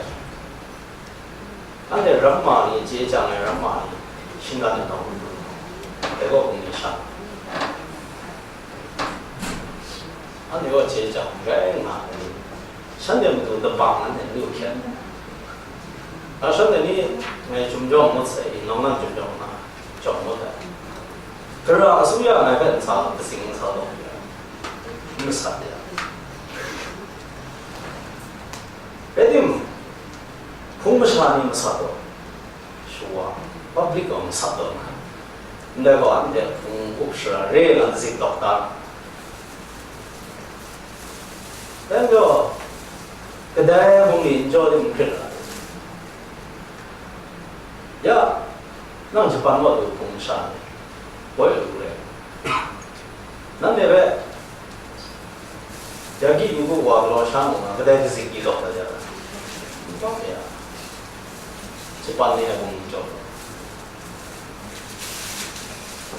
anhte ramma ni, chye chyang ai ramma ni, shinggan ai nawng, dai gaw bungli sha. Anhte gaw chye chyang rai nga ai ni, shanhte matu dabang anhte n lu hkyen. A shanhte ni ngai chyum jawng ngut sai, nawng na chyum jawng na, jawng ngut ai. Gara asuya ngai hpe n sa, katsing n sa taw, n masat ya. Rai timung, hpung masha ni masat taw, shawa, public gaw masat taw na, ndai gaw anhte hpung up shara re na zik tawk ta. Dai majaw, kadai bungli n jaw di n hkrit ai. Ya, nang Japan wa du hpung masha ni, poi lu re. Nanhte hpe, ya ki yu bu wa galaw sha mu nga, kadai kazik di lawk da ja ra? N tawk ya. Japan ni ai bungli jaw.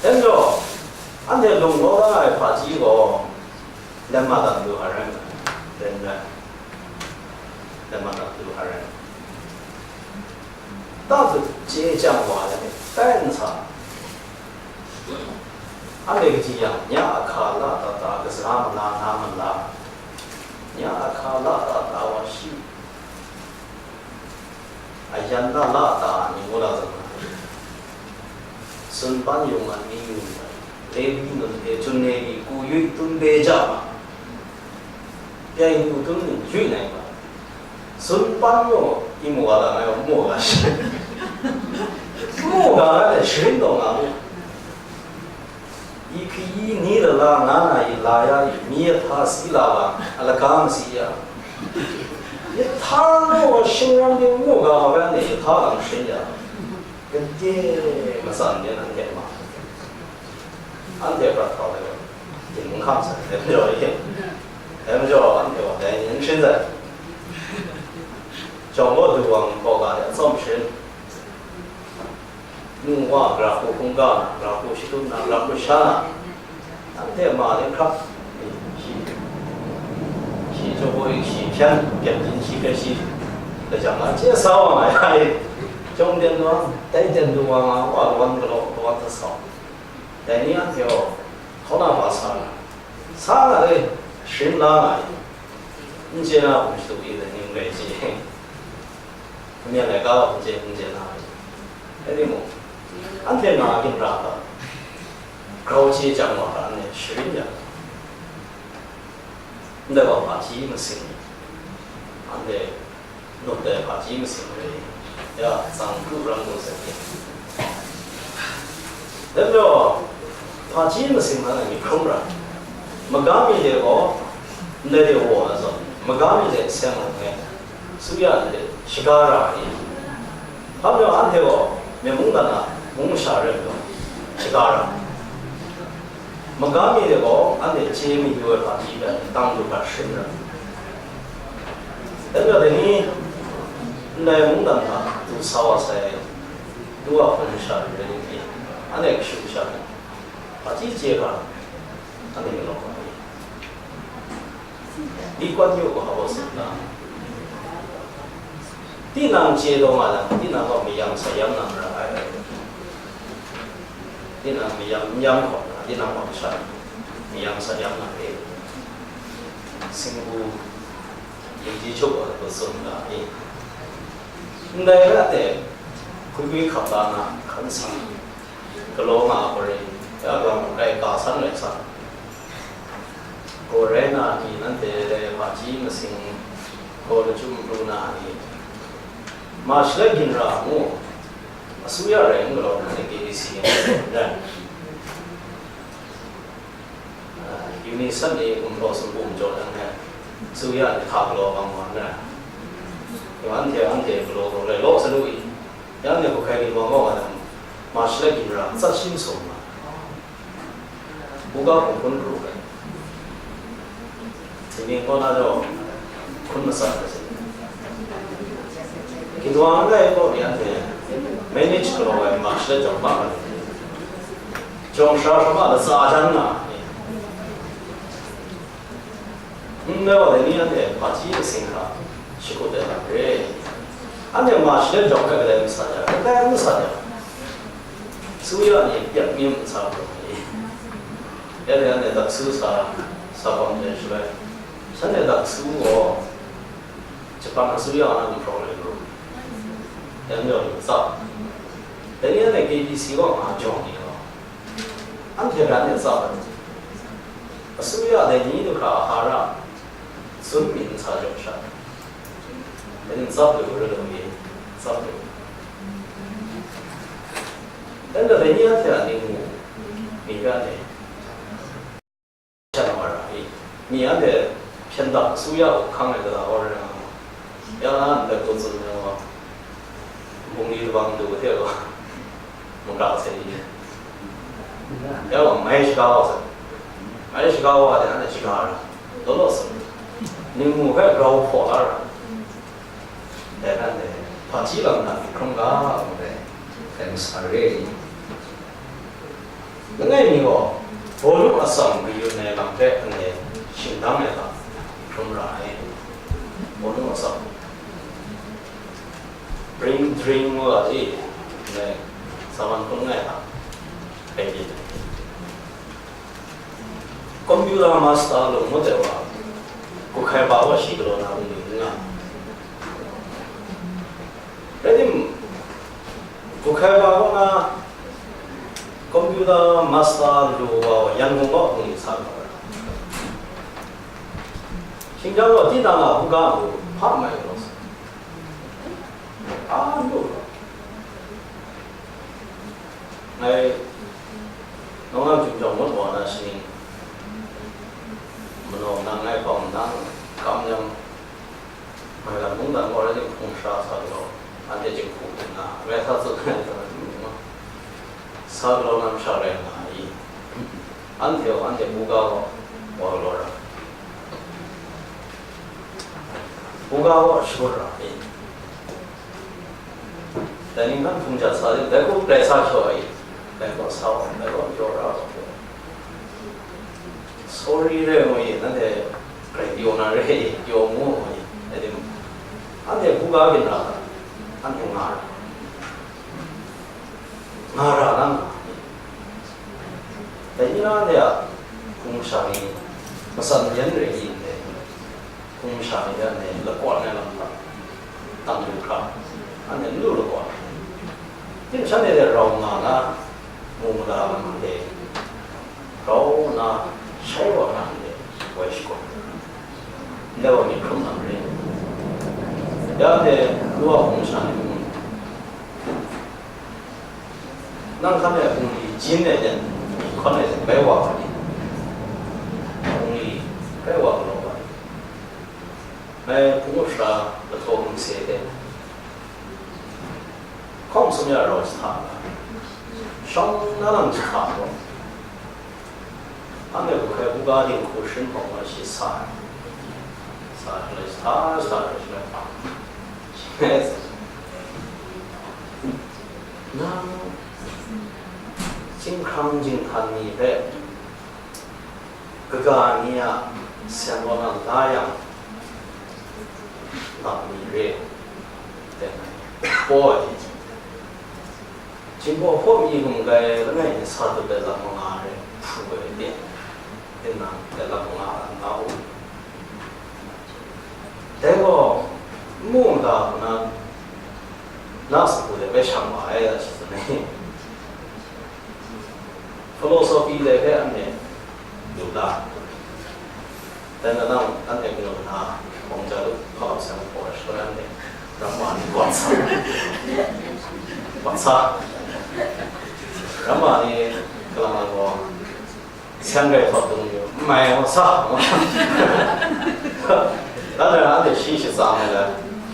Dai majaw, anhte lung law la ai hpaji gaw, Lemma dang du haren, ren ren. Lemma dang du haren. Dang du chye chyang wa ai, tai n sa. Anhte kaji yang, nya a hka la ta ta, kaza mala na mala, nya a hka la ta ta wa shi. A yan na la ta ni ngu la zang na, sun pan yung a ni yung ai, Levi nun hte chun Levi ku yui tun de ja ma, pyai du tun ning yui nai ma, sun pan mung i mu ga la ngai mu ga shi, mu ga ngai le sharin taw nga mu. I hkri i ni lala nga na i la ya i, mi a hta si la ga, a laka masi ya. Yahta gaw shingran ding mu ga ma bai, anhte yahta lam sharin ya. Gade matsan de nan hte ma. Anhte prat hkau ai, ginhkam san de majaw e. Dai majaw, anhte gaw dai ni n sharin ai. Jawng gaw du wang hkaw ga de atsawm sharin. Nu wa, gara hku hkungga na, gara hku shadum na, gara hku sha na, anhte ma ni hkrap, shi, shi chawboi, shi hpyan, byep jin, shi hpe shi, lajang na chye sa wa nga ai, chyawm ten wa, tai ten du wa nga, wa lawan galaw, lawan hta sau. Dai ni anhte gaw, hkauna hpa sa nga, sa nga le, sharin la nga ai, n chye na hkum shadu i, dai ni n rai chye. Hkungyan laika gaw n chye, n chye na ai. Rai timung, anhte nga a ginra hta, grau chye chyang wa hta, anhte sharin ya. Ndai wa hpaji masing, anhte nut ai hpaji masing rai, ya, tsang kru rang kru sai. Dai majaw, hpaji masing hta na myit hkrum ra, maga mi de gaw, ndai de wa na zawn, maga mi de seng ai, suya de shaga ra ai. Hpa majaw, anhte gaw, myen mungdan a mung masha rai majaw, shaga ra. Maga mi de gaw, anhte chye mayu ai hpaji hpe, dang du hkra sharin ra. Dai majaw, dai ni, ndai mungdan hta du sa wa sai, du wa hpung masha rai ni, anhte kashu kasha ni, hpaji chye hkra, anhte galaw hkra ni, Lee Kuan Yew gaw hpa baw tsun na, tinang chye taw nga yang, tinang gaw mayam sayam nang ra ai. Tinang mayam n yam hkawm na, tinang gaw masha mayam sayam nang re. Singgu, Ling Ji Hkuk gaw hpa tsun nga ai. Ndai rai e, hkui hkui hkap la na, hkan sa, galaw nga ai hkawre, ya gaw, kai ka san rai sa, gaw rai na ni, nanhte dai hpaji masing gaw lachyum pru na ni, March la ginra ngu, asuya rai n galaw na ni, K B C rai. Unison ni gumhpraw sumpu majaw dan ai, asuya ni hka galaw bang wa na, anhte, anhte galaw galaw rai law sa lu i, yang ni hkuk hkai ginwang wa wa dan, March la ginra atsat shi masum ma, buga hpung hpun pru ai. Singning kaw na jaw, hkun matsat ai. Ginwang n rai gaw, anhte manage galaw ai March la jawng ma ai. Jawng sara hkra ma latsa jan nga ai. N rai wa dai ni, anhte hpaji masing hta shakut ai lam re. Anhte March la jawng hpe kadai n matsat ya, kadai n matsat ya. Suya ni pyak mi n sa pru ai. Ya ni, anhte taksu sa, Sa hkawm hte shaloi, shanhte hta su gaw, Japan asuya na gumhpraw rai lu, yan yawng tsap, dai ni anhte K B C kaw nga jawng ni gaw, anhte hpe anhte tsap ai. Asuya dai ni du hkra a hara, sun mi nsa jaw sha, dai ni tsap lu, rai lu mi, tsap lu. Dai ni anhte a ning mu, mi hpe anhte Shanhte wa ra i, mi anhte hpyen dap asuya u hkang ai kata awra nga, ya na ndai hku tsun ai wa, bungli tabang du hte gaw, maka sai i, ya wa mai shaga wa sai, mai shaga wa de anhte shaga ra, law law sai, ningmu hpe grau hpaw la ra. Dai hkan dai, hpaji lam na hkrum ga, ngu dai, dai masa re ai ni. Langai mi gaw, bawnu atsam kayun ai lam hpe anhte shingdang ai hta hkrum ra ai. Bawnu atsam, brain drain ngu ga e, ngai sa man hkrum nga ai hta, bai byin ai. Computer master lu ngut ai wa, Kuhkai ba wa shi galaw na bungli n nga. Rai tim, Kuhkai ba wa na computer master lu wa wa, Yangon wa bungli sa galaw ai. Xinjiang wa tinang a buga lu hpa mai galaw sa. A lu. Ngai nawng na Chyum Jawng Mut wa na shaning, manaw nang ngai hpawng nang kam yang, mai lam mungdan gaw rai tim hpung sha sa galaw, anhte jinghku hte nga, ngai sa tsun ai sa na tim nga, sa galaw na masha rai nga i, anhte gaw, anhte buga gaw, wa galaw ra, buga gaw shut ra i. Dai ni hkan hpung ja sa de, dai hku grai sa shaw ai, dai kaw sa wa, dai kaw pyaw ra wa. Sorry re ngu i, nanhte grai pyaw na re i, pyaw mu ngu i, dai timung, anhte hku ga ginra hta, anhte nga ra, nga ra na nga. Dai ni na anhte a hpung sha ni, matsan yan re i ndai, hpung sha ni hte anhte lakawn ai lam hta, tang lu hkra, anhte n lu lakawn ai. Tim shanhte hte rau nga na, mu mada lam hte, rau na, shai wa na hte, woi shakawn, ndai wa myit hkrum na mare. Ya hte, lu a hpung sha ni mung, nang hkan e bungli jin ai jan, hkawn ai jan, bai wa ai ni, bungli bai wa galaw ai. Ngai hpung up sara lahtaw hpung se hte, hkawng sum ya rau jahta nga, shawng na lam jahta gaw, anhte hku hkai buga dinghku sharin hpawng na shi sa ai, sa ai shaloi jahta jahta rai shaloi hpang shi ngai tsun, nang chyinghkrang jinghtan ni hpe kaga ni a seng wa na la yang, lam mi re, teng ai, paw ai, Jinghpaw hpaw mi hkum kai langai mi sa tup ai lam manga re hpu ai teng, tinang ai lam manga nga u. Dai gaw, n mu mada hku na, na sagu de bai shang wa ai, a shi tsun ai. Philosophy dai hpe anhte lu la, dan na nang anhte kanu na hpawng ja lu, hkalap seng hpaw ai shaloi anhte ramma ni wat sa, wat sa, ramma ni kalang ai gaw, seng rai hpawt dung yu, n mai gaw sa, dan na anhte shi shatsang ai lai,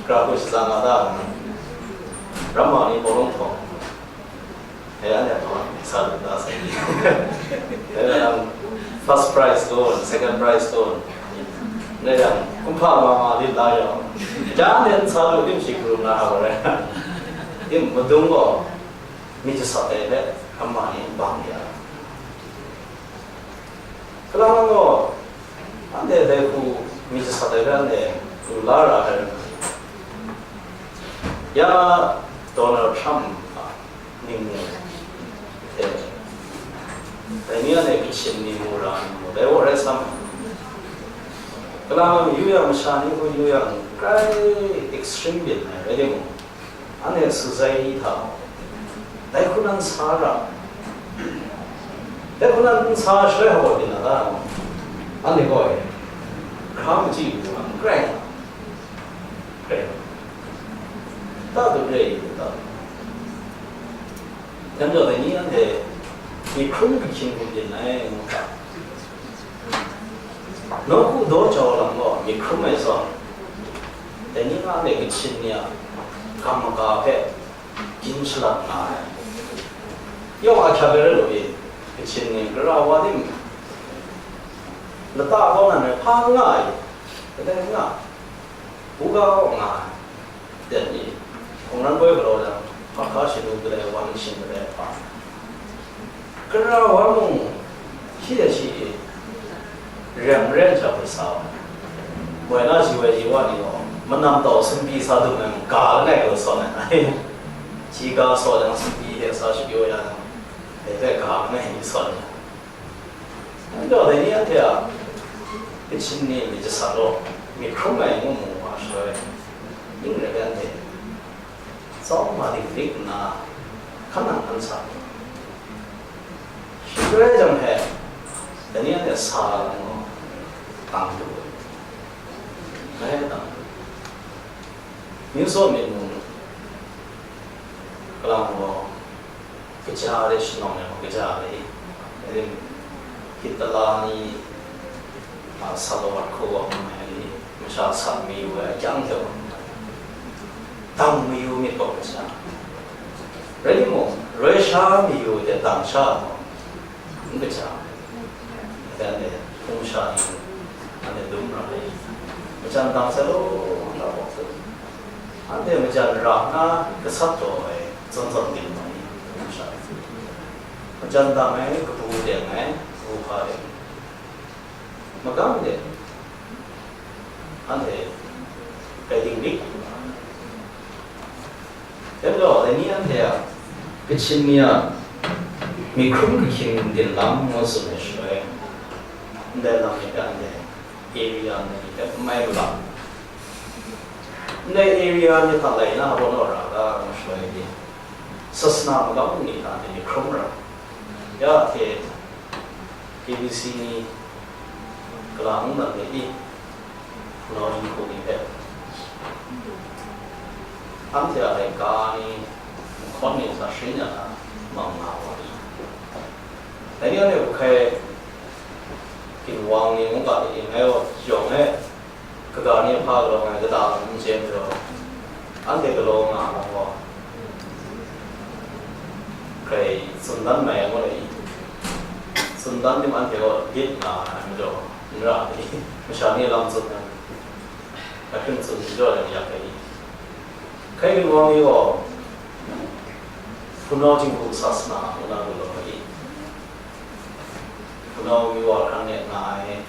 gara hku shatsang a ta, ramma ni bawlung htaw, E, anhte hpang sa lu da sai ni. E, um, first prize tawn, second prize tawn. Ne yang, kumhpa mama lit la yawng, ja nen sa lu tim shi kru na a rai. Tim madung gaw, mi jasat ai hpe, ama ni bang ya. Kalang gaw, anhte dai hku mi jasat ai hpe anhte lu la ra ai rai. Ya, Donald Trump a ningmu hte, dai ni anhte Christian ningmu ra ningmu, dai gaw rai sa ma, Kalang yu yang, masha ni hku yu yang, grai extreme byin ai rai timung, anhte society hta dai hku nan sa ra, dai hku nan n sa shaloi hpa byin na ta? Anhte gaw e, hkra machyi lu wa, grai, grai, ta du re i ta? Dai majaw dai ni anhte myi hkrum hkring hku byin ai ngu hta? Nawku daw jau lam gaw myi hkrum ai zawn, dai ni nga ai Kachin ni a gam maga hpe gin shalat nga ai. Yawng a hkyat ai rai lu i, Kachin ni gara wa tim, lata kau nan rai hpa n nga ai, kadai n nga, buga kaw nga ai. Ten ni, hkungran poi galaw jang, hpa hka shadu kadai wan shing kadai hpa, gara wa mung, shi de shi, rem ren shang hpe sa wa. Woi na shi woi ji wa ni gaw, manam tau sumpi sa dum ai mung, ga langai galaw sawn ai. Shi ga saw jang, sumpi hte sa shapyaw ya jang, dai hpe ga langai ni sawn ai. Anhte dai ni anhte a Kachin ni myit jasat law, myit hkrum ai ngu mu wa shaloi, ning rai anhte tsawm ma dinglik nna hkan nang hkan sa. Shi rai jang hpe, dai ni anhte sa ai lam gaw, dang du ai. Ngai dang du. Myu saw myit mung, kalang gaw, kaja de shanawng ai gaw, kaja de, Hitler ni, a, Salawat hku wa hkrum ai ni, masha sat mayu ai akyang hte wa hkrum ai. Dang mayu myit gaw kaja. Rai timung, Russia mayu hte dang sha gaw, n kaja. Dai anhte hpung sha ni, anhte dum ra ai. Majan dang sai law, n ra bawk saw. Anhte majan ra nna gasat taw ai, zawn zawn ting wa ni, hpung sha ni. Majan dang ai, kabu deng ai, kabu hpa deng. Magam de, anhte rai dinglik. Dai majaw, dai ni anhte a, Kachin ni a myi hkrum kahkyin din lam ngu tsun ai shaloi, ndai lam ni hpe anhte area ni hpe n mai lu la. Ndai area ni hta lai na hpa naw ra ga ngu shaloi ni, sasana magam ni hta anhte myi hkrum ra. Ya hte K B C ni, Kalang mungdan ni, Hpunau jinghku ni hpe, anhte a laika ni, nhkawn ni sa sharin ya na, mang nga wa ni. Dai ni anhte hpe hkai ginwang ni mungga ni ngai gaw yawng e, kaga ni hpa galaw ngai kata n chye majaw, anhte galaw nga ai lam gaw, hkrai tsun dan mai ngu ai, tsun dan tim anhte gaw lit nga ai majaw, n ra ai, masha ni lam tsun ai, ahkring tsun jaw ai yak ai. Hkai ginwang ni gaw, Hpunau jinghku sasana ngu na galaw ai, Hpunau myu wa hkran e nga ai,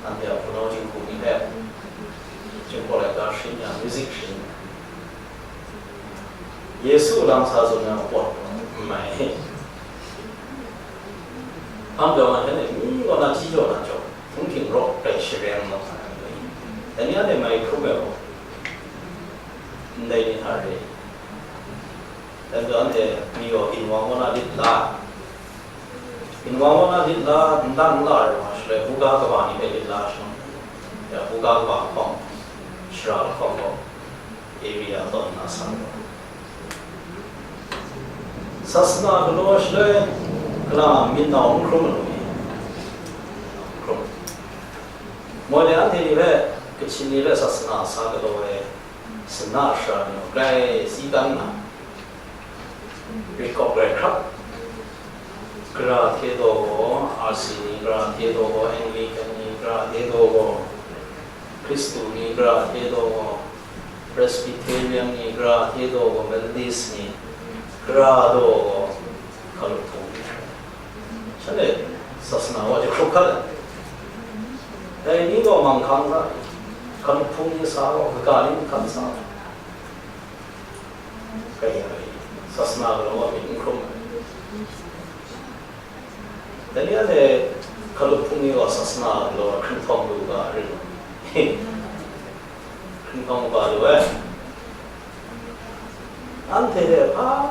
anhte a Hpunau jinghku ni hpe, Jinghpaw laika sharin ya, music sharin ya, Yesu lam sa tsun ai pawt n mai. Hpang jaw na hte mi kaw na hti jaw na jaw, hpung hking raw rai shareng law sa ai. Dai ni anhte mai hkrum ai gaw, ndai ni hta re. Dai majaw anhte mi gaw ginwang kaw na lit la, ginwang kaw na lit la, n dan n la ai wa shaloi, buga kaba ni hpe lit la shang, ya, buga kaba lahkawng, shara lahkawng gaw, area tawn na sa ai. Sasana galaw shaloi, kalang myit nau n hkrum ai, n hkrum. Moi le anhte ni hpe, Kachin ni hpe sasana sa galaw ai, sana shara ni gaw grai si kan nga, rit kawp grai hkrap. Gara hte daw gaw, R C ni, gara hte daw gaw, Anglican ni, gara hte daw gaw, Hkristu ni, gara hte daw gaw, Presbyterian ni, gara hte daw gaw, Methodist ni, gara daw gaw, hkalup hpung ni. Shanhte sasana wa jahkrup hkat ai. Dai ni gaw manghkang ra, hkalup hpung ni sa gaw, kaga ni nhkan sa gaw, kai ya ai, sasana galaw wa myit n hkrum ai. Dai ni anhte hkalup hpung ni gaw sasana galaw hkring htawng lu ga ring. Hkringhtawng kaba lu ai. Anhte hpa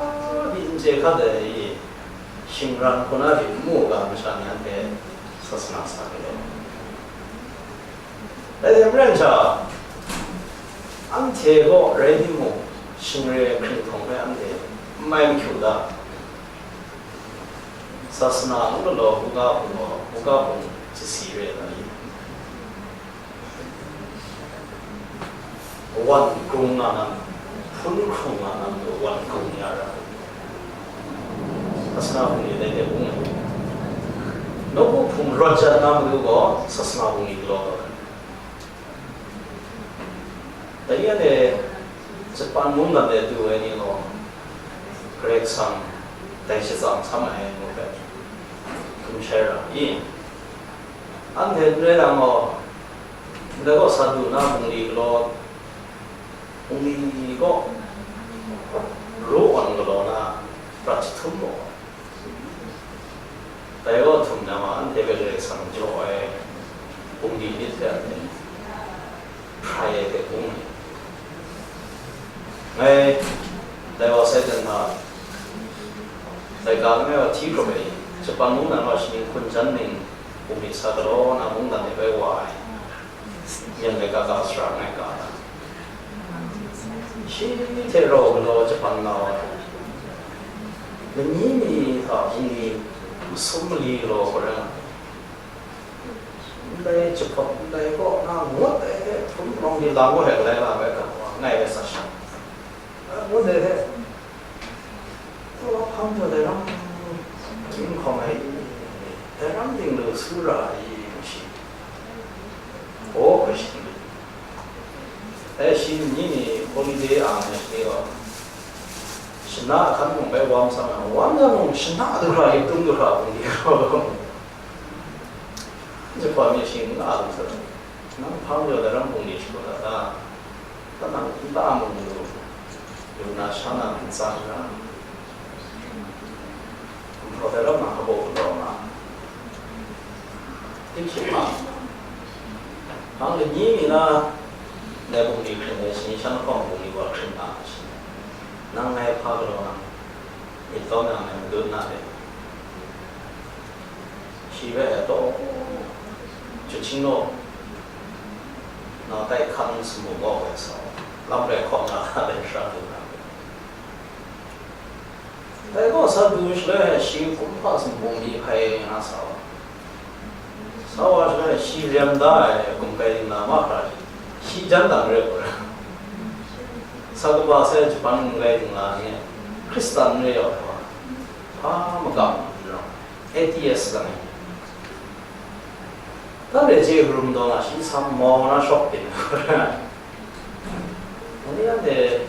pyi n chye hkat ai, shingran hku na pyi n mu ga masha ni anhte sasana sa gai ai. Dai hte maren sha, anhte kaw rai timung, shingre hkringhtawng hpe anhte n mai mahkyu da. Sasana n galaw, buga hpung gaw, buga hpung chyasi re ai ni? Wan grung nga na, hpun hkrung nga na, wan grung ya ra. Sasana hpung ni dai hte bung ai. Nawku hpung rawt jat na matu gaw, sasana hpung ni galaw taw ai. Dai ni anhte Japan mungdan de du ai ni gaw, Karai Kasang dai shatsam sam ai ngu hpe hkum shai ra i? Anhte n rai yang gaw, ndai gaw sa du na bungli galaw, bungli gaw ru awn galaw na prat jahtum gaw, dai gaw htum na ma, anhte hpe Karai Kasang jaw ai bungli myit hpe anhte hprai ai hte bung ai. Ngai dai wa sai dan hta, laika langai wa hti hkrup ai, Japan mungdan wa shaning hkun jan ning bungli sa galaw na mungdan de bai wa ai, myen laika ka sara ngai ga da. Shi hte rau galaw Japan na wa, lani mi hta bungli masum mali galaw hkawt rai nga ai. Ndai jahpawt ndai kaw na ngut ai hte hpun palawng di lang kaw hte galai la ai hkra wa, ngai rai sa shang. Ngut ai hte, Tawhpang jaw dai ram, ginhkawng ai, dai ram ting lu su ra ai, ngu shi. Aw, hkra shi. Dai shi ni ni holiday ang ai shi gaw, shana ahkan mung bai wam sang ai, wam yang mung shana du hkra, yip tung du hkra, bungli gaw. Jahpawt mi shing n nga lu saw, nang hpang jaw dai ram bungli shagu la ta? Kanang nta mung lu, lu na sha na n tsang ra, gumhpraw dai ram na hkabaw galaw nga, ting shi hpang, hpang lani mi na, ndai bungli hkring ai, shani shan lahkawng bungli wa hkring nga ai shi, nang ngai hpa galaw na, myit kau na ngai madun na re. Shi hpe taw, Chuhcing law, na tai hkan sumpu gaw woi sa, lam rai hkawm na hka dai shara du na. Dai gaw sa du shaloi, shi kumhpa sumpu mi hpai nga sa wa. Sa wa shaloi, shi rem da ai gumkai dingla mahkra, shi jan dang rai gaw ra. Sa kaba sai Japan gumkai dingla ni, Hkristan n rai yaw ai wa, hpa magam n rawng, atheist lang ai. Tanhte chye karum taw nga, shi sam mau na shawk byin. Nang ni anhte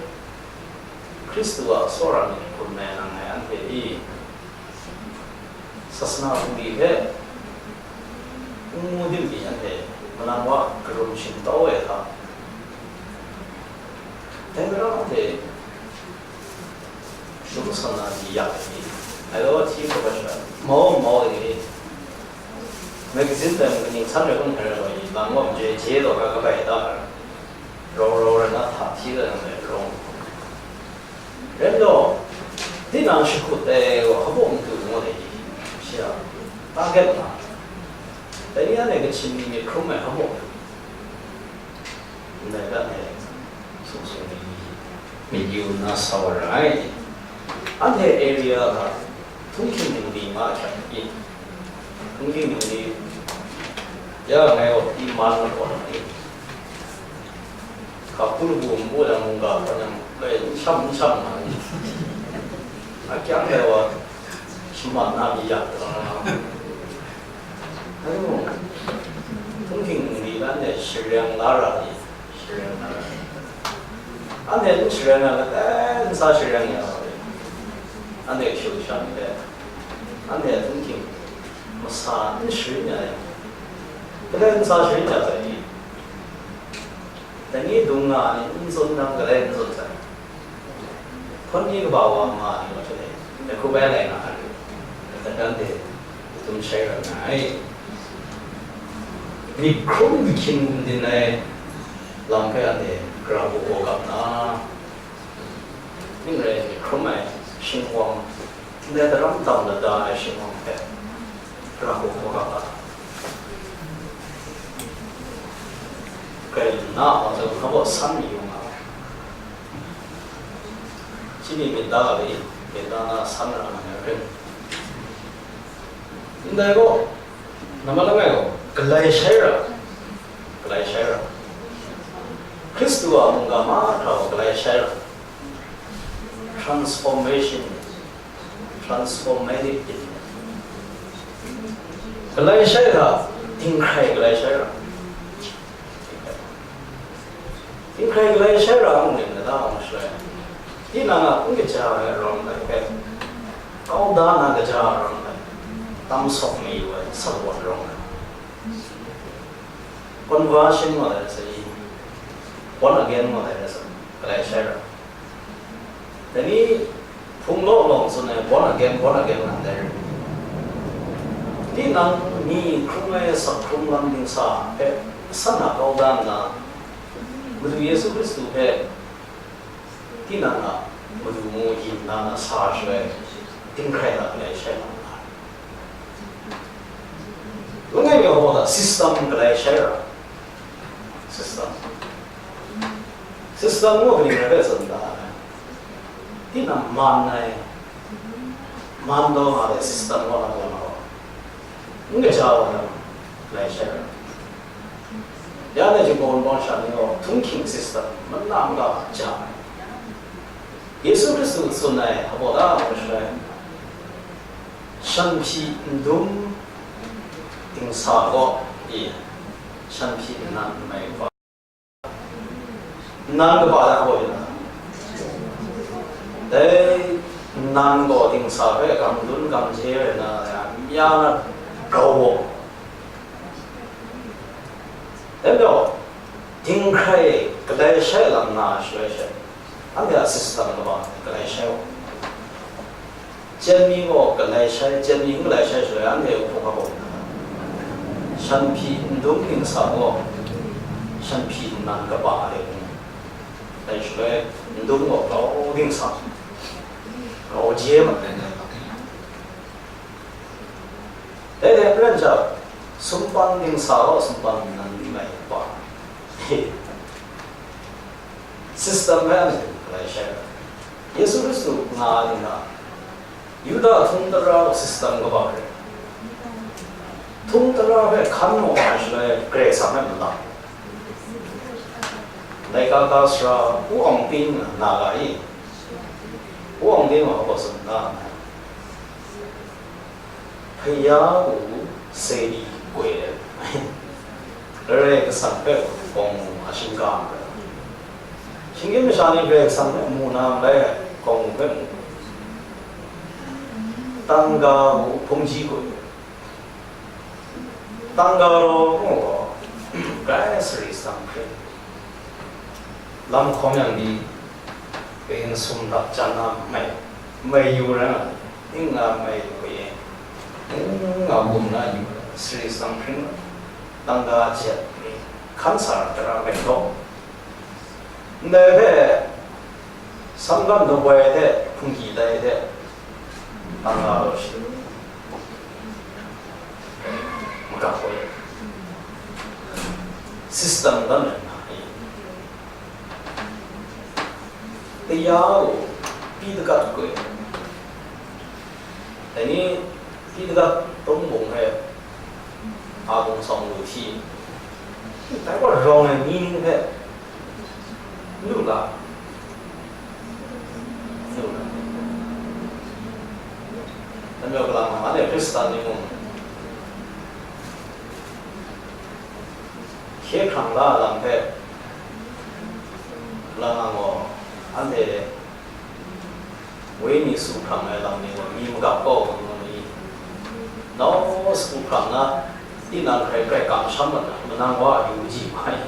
Hkristu a tsawra myit hkum ai nang ngai anhte i, sasana bungli hpe n mu dim mi anhte, malang wa karum shingtau ai hta, dai maram anhte Shum sa na ni yak ai ni, ai law hti hkawk ai shara, mau mau ai ni, magazine tai mung kaning san rai kun hkrai rai law, i lang wa maje je law, ka kabai da ai, rau rau rai na, hta hti rai na, rai rau. Rai law, tinang shakut ai wa, hkabaw matu ngu ai ni, shi a target nga, dai ni anhte Kachin ni myit hkrum ai hkabaw matu. Ndai hta e, sung sung ni, myit yu nna sa wa ra ai. Anhte area hta, htunghking ningli nga hkyak i, htunghking ningli, ya ngai gaw pyi man na kaw na ni, hka hku lagu npu yang mungga hkawn yang, loi n sham n sham nga ni, a kyang dai wa, shaman na pyi ya, Htunghking ningli hpe anhte shareng la ra ni? Shareng la ra. Anhte n shareng ai, kadai n sa shareng ya ai. Anhte kashu kasha ni hpe, anhte htunghking masa n sharin ya ai, kadai n sa sharin ya sai ni? Dai ni dung nga ai ni n tsun nang, kadai n tsun sai. Hpawt ni kaba wa ma ni gaw, hte hte hkrup ai lai nga ai, adat de, htum shai rai nga ai. Myit hkrum hkying din ai lam hpe anhte gara hku hkawgap na, ning rai myit hkrum ai shinghkawm, ndai daram dam lada ai shinghkawm hpe gara hku hkawgap na, kai na ma zawn, hpa baw san mi yu nga ai. Shi ni myit da ga le, myit da na san ra nga ai ring. Ndai gaw, nambat langai gaw, galai shai ra, galai shai ra. Hkristu a mungga mahkra gaw galai shai ra. Transformation, transformative. Galai shai ra, dinghkrai galai shai ra. Dinghkrai galai shai ra a mung ning, lata a mung shaloi, tinang a n kaja ai arawng hpe, kau da na kaja ai arawng hpe, tam sawk mayu ai, sat rawt rawng ai. Conversion nga ai sa i, born again nga ai sa, galai shai ra. Dai ni, hpung law lawng tsun ai, born again, born again nga ai. Tinang mi hkrung ai, sak hkrung lam dingsa hpe, san a kau da nna, Madu Yesu Hkristu hpe tinang a madu ngu yin na na sa shaloi, dinghkrai na galai shai na nga ai. Langai mi a hpaw na system galai shai ra. System. System ngu kaning rai hpe tsun da ai. Tinang man ai, man taw nga ai system ngu na gaw, n kaja wa na, galai shai ra. Ya na jinggaw wunpawng sha ni gaw, htunghking system, mana mada ja ai. Yesu Hkristu tsun ai, hpa da mashaloi, shanhpyi ndum dingsa gaw, i, shanhpyi nnan mai kaba, nnan kaba da gaw, i, dai nnan gaw dingsa hpe gam dun gam je rai na, ya, ya na grau gaw, Dai majaw, dinghkrai galai shai lam nga shaloi she, anhte a system kaba galai shai u. Chyen mi gaw galai shai, chyen mi n galai shai shaloi, anhte hpung hkap u. Shanhpyi ndum dingsa gaw, shanhpyi nnan kaba de u. Dai shaloi, ndum gaw grau dingsa, grau je mat ai. Dai hte maren chyawm, sumpan dingsa gaw sumpan nnan n rai kaba. System rai anhte galai shai ai. Yesu Hkristu nga ai ni hta, Yuda htung tara gaw system kaba rai. Htung tara hpe hkan maw ai shaloi Karai Kasang hpe malap. Laika ka sara, u awng ting na ga i? U awng ting gaw hpa tsun da ai. Hpaya u sedi koi ai, Karai Kasang hpe gaw mu a shingkang ai. Shinggyim masha ni Karai Kasang hpe mu na malai ai, gaw mu hpe mu. Tangga u hpungji koi ai. Tangga raw ngu gaw, grai sari sam hkrit. Lam hkawm yang ni, pen sum lap jan na mai, mai yu rai nga, ning nga mai yu e, ning nga bum na yu, sari sam hkrit, tangga jet ni, hkan sa tara mai taw, ndai hpe, Sangkan daboi hte hpunggi tai hte, tangga raw shi, magap gaw, system dan rai nna, kaya gaw, pyi dagat gaw, dai ni, pyi dagat tawng bung hpe, a bung sawng lu hti, dai gaw rawng ai ni ning hpe, N lu la, n lu la. Dai majaw galang na, anhte Hkristan ni mung, hkye hkrang la ai lam hpe, lang nga gaw, anhte Wenyi su hkrang ai lam ni gaw, mi magap kau ai ni, nau su hkrang na, tinang hkrai hkrai kamsham mat na, manang wa yu ji hpai,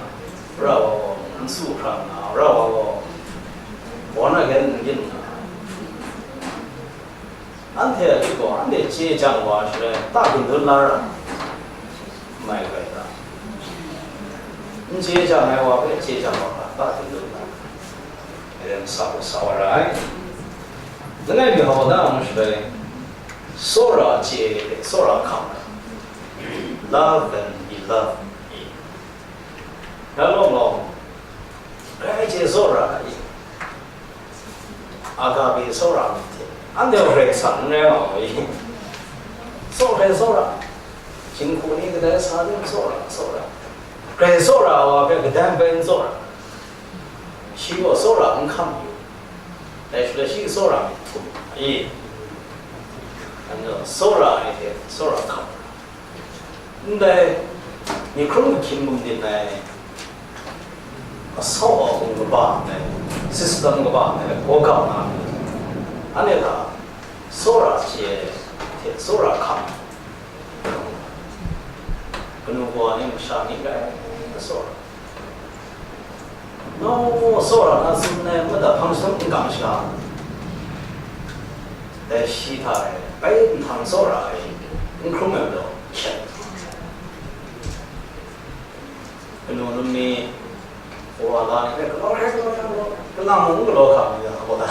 ra wa gaw, n su hkrang na, ra wa gaw, born again n yin na, anhte a lit gaw, anhte chye jang wa shaloi, ta gun dun la ra, mai rai ta. N chye jang ai wa hpe chye jang wa hkra ta htingnu na, e, sa wa, sa wa ra ai. Langai mi hkawhkam na ngu shaloi, tsawra chye hte tsawra hkam, love and be loved, i. Nga law law, grai chye tsawra i. Agape tsawra myit hte, anhte gaw Karai Kasang n rai nga ai. Tsawra, tsawra. Jinghku ni kadai sa ni tsawra, tsawra. Grai tsawra ai wa hpe kadai bai n tsawra. Shi gaw tsawra n hkam yu. Dai shaloi shi tsawra myit hkum ai. Anhte tsawra ai hte tsawra hkam. Ndai, myi hkrum ahkying bum nin ai, assault a hkum kaba ndai, system kaba ndai, hkaw gam na, anhte hta tsawra chye hte tsawra hkam, kanu kawa ni masha ni rai tsawra. Nau tsawra na tsun ai mada hpang sum n gang sha, dai shi hta e bai nhtang tsawra ai, n hkrum ai majaw, kanu num ni, kawa la ni, galaw rai, galaw rai, galaw rai, kalang mung galaw hkam ni, kawa la,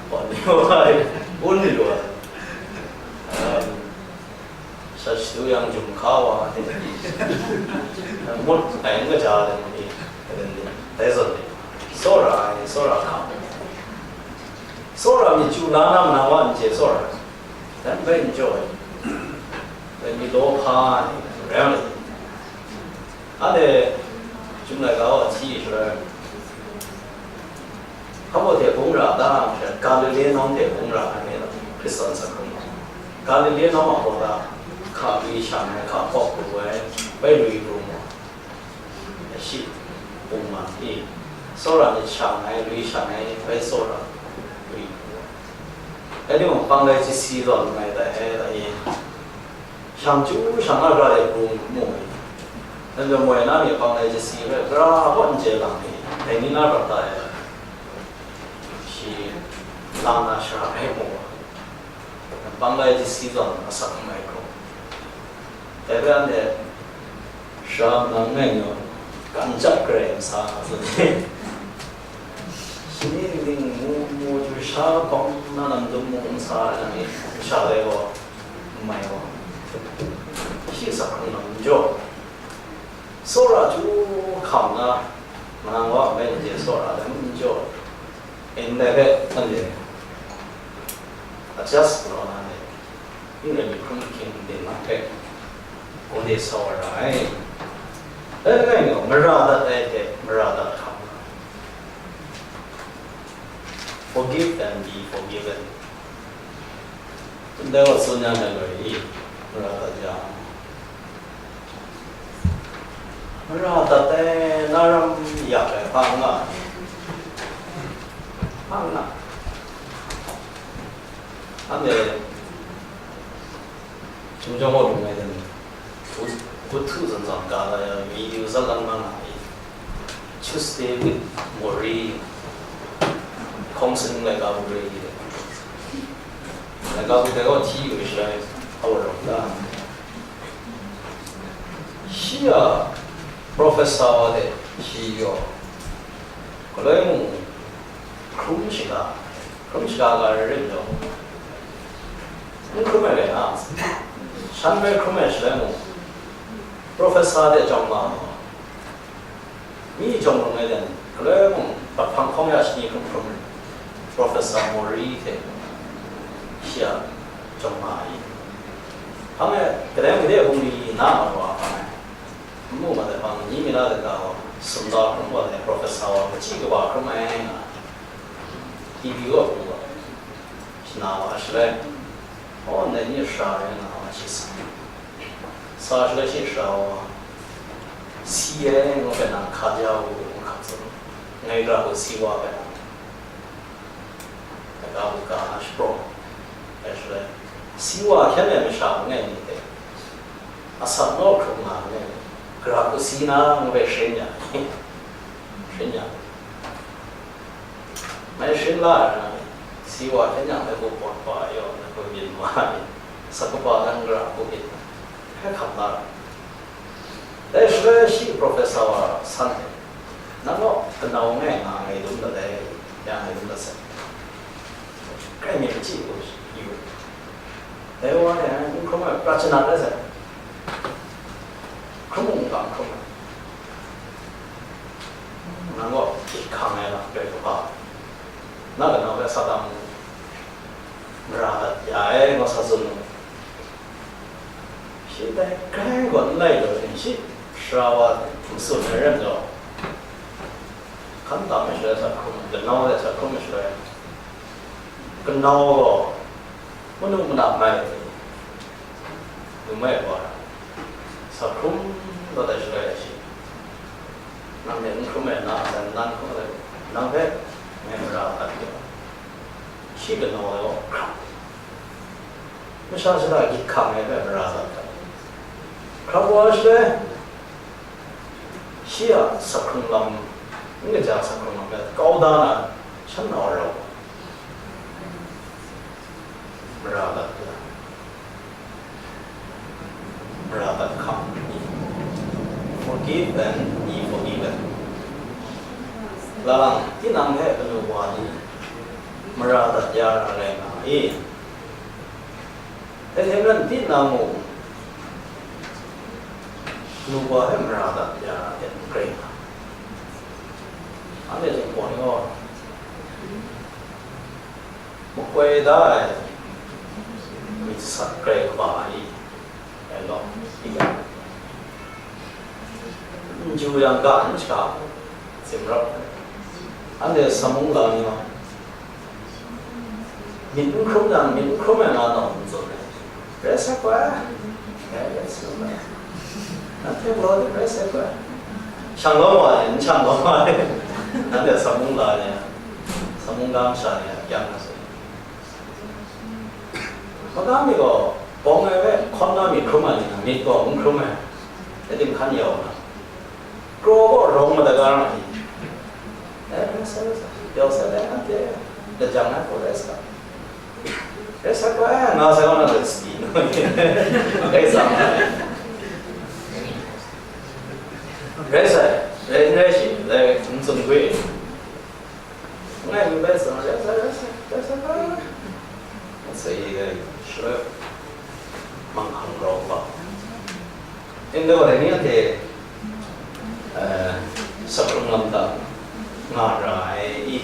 kawa ni, kawa ni, un ni lu ai. Sha shadu yang jum hka wa, mut ai n kaja ai ni, dai zawn ni, tsawra ai, tsawra hkam. Tsawra myit chyu la na ma na wa n chye tsawra, dan bai n jaw ai, dai myit law hpa ai, rai ai. Anhte Chyum laika wa hti shaloi, hkabaw hte bung ra da, Galile nawng hte bung ra ai, Hkristan sa hkrum ai. Galile nawng a hkaw ta, hka gwi shang ai, hka hkawk pru ai, bai lui pru mu ai. Shi, bung ma i, tsawra myit shang ai, lui shang ai, bai tsawra, lui pru ai. Dai timung, panglai chyasi zawn mai tai, e, dai e. Shang chyu shang na gara de pru mu ai. Nanhte moi na ni panglai chyasi hpe gara kaw n chye lang ni, dai ni na prat ta ai, shi lang na shara rai mu ai. Panglai chyasi zawn asak n mai hkrum. Dai hpe anhte shara nang ngai nyaw, kan chyap garai n sa, tsun ai. Shi ni ning ning mu mu chyu sha hkawng na lam dum mu n sa ai, nang e masha dai gaw n mai gaw, shi asak hkrum lam n jaw. Tsawra chyu hkam na, manang wa nme n chye tsawra ai n jaw, ndai hpe anhte adjust galaw na, ndai n rai myit hkrum ahkying bum nin hpe, gumde sa wa ra ai. Dai langai mi gaw, mara dat ai hte mara dat hkam, forgive and be forgiven. Ndai gaw tsun ya na loi i, mara dat ya. Mara dat ai na ram yak ai hpa n nga ai. Hpa n nga ai. Anhte Chyum jawng gaw lung ai dan, hku, hku htu zawn zawn ga la yang, video zatlang nga nga ai. Tuesday with Morrie, Hkawng Sing laika bu re ai. Laika bu dai gaw hti yu shaloi, a wa rawt da. Shi a professor wa de, shi yaw, galoi mung hkrum shaga, hkrum shaga ga rai rai majaw, n hkrum ai rai na, shan bai hkrum ai shaloi mung, professor de jawng nga ma, mi jawng lung ai dan, galoi mung, bat hpang hkawng ya shani hkrum hkrum, Professor Morrie hte shi a jawng nga ai. Hpang e, kadai mung de hpung ni na ma wa hpang e, n mu ma de hpang, ni mi la de ga gaw, sumla hkrum wa de, professor wa, kachyi kaba hkrum ai nga, T V wa hkrum wa, shana wa shaloi, oh, ndai ni shara rai nga wa shi sa. Sa shaloi shi shara wa, si ai ngu hpe nang hka ja u, ngu hkap tsun, ngai gara hku si wa hpe nang, laika bu ga na shapraw ai shaloi, si wa hkyen ai masha langai mi hte, asak naw hkrum nga ai, gara hku si na ngu hpe sharin ya, sharin ya. Mai sharin la ai na, si wa hkyen yang, dai hku pawt pa ai yaw, dai hku byin wa ai, asak kaba dan gara hku byin, hpe hkam la ai. Dai shaloi shi professor wa san ai, "Nang gaw kanau ngai nga ngai dum dat ai, ya ngai dum dat sai. Kai mi machyi u, yu." Dai wa ni n hkrum ai, prachana rai sai. Hkrum mung n hkrum ai. "Nang gaw hkyit hkang ai lam rai hkrup ga, na kanau hpe sa dang mara dat ya ai," ngu sa tsun mu. Shi dai grai gaw n lai lu ai, shi sara wa hkum tsun ai rai nna, hkan tam ai shaloi sa hkrum ai, kanau de sa hkrum ai shaloi, kanau gaw manu manam mai, lu mai wa, sa hkrum dat ai shaloi shi, "Nang hte n hkrum ai, na a san nan hkrum ai, nang hpe ngai mara dat ga," shi kanau gaw hkrap. Masha shara gyit hkang ai hpe mara dat hkra, hkrap wa shaloi, shi a sa hkrung lam, n kaja sa hkrung lam hpe kau da na, shan nau rau, mara dat hkra, mara dat hkam, "Forgive and be forgiven." Lang, tinang hpe kanu wa ni mara dat ya ra rai nga i. Dai hte maren, tinang mung kanu wa hpe mara dat ya ra hte n grai nga. Anhte Jinghpaw ni gaw makoi da ai myit sat grai kaba ai, rai gaw, n ju yang ga n sha, tsim rap ai. Anhte sa mung la ni gaw, myit n hkrum yang, myit n hkrum ai nga nawng n tsun ai. Rai sa koi, rai, rai sa koi. Anhte gaw rai sa koi. Shang lawm wa ni, n shang lawm wa ni. Anhte sa mung la ni, sa mung ga masha ni a kyang na sa. Maga mi gaw, bawng ai hpe hkawn na myit hkrum ai ni, myit gaw n hkrum ai. Dai tim hkan yau na, kraw gaw rawng mada ga ra ai. Eh, rai sa, rai sa. Yau sa, dai anhte lajang ai hku rai sa. Rai sa koi, nga sai gaw na rai sa. Rai sa. Rai sa, rai, rai shi, rai, n tsun gwi. Ngai mi bai sa, rai sa, rai sa, rai sa, rai sa. Sai, rai, shaloi, manghkang rau ba. Inda rai ni anhte, eh, sa hkrung lam hta nga ra ai i,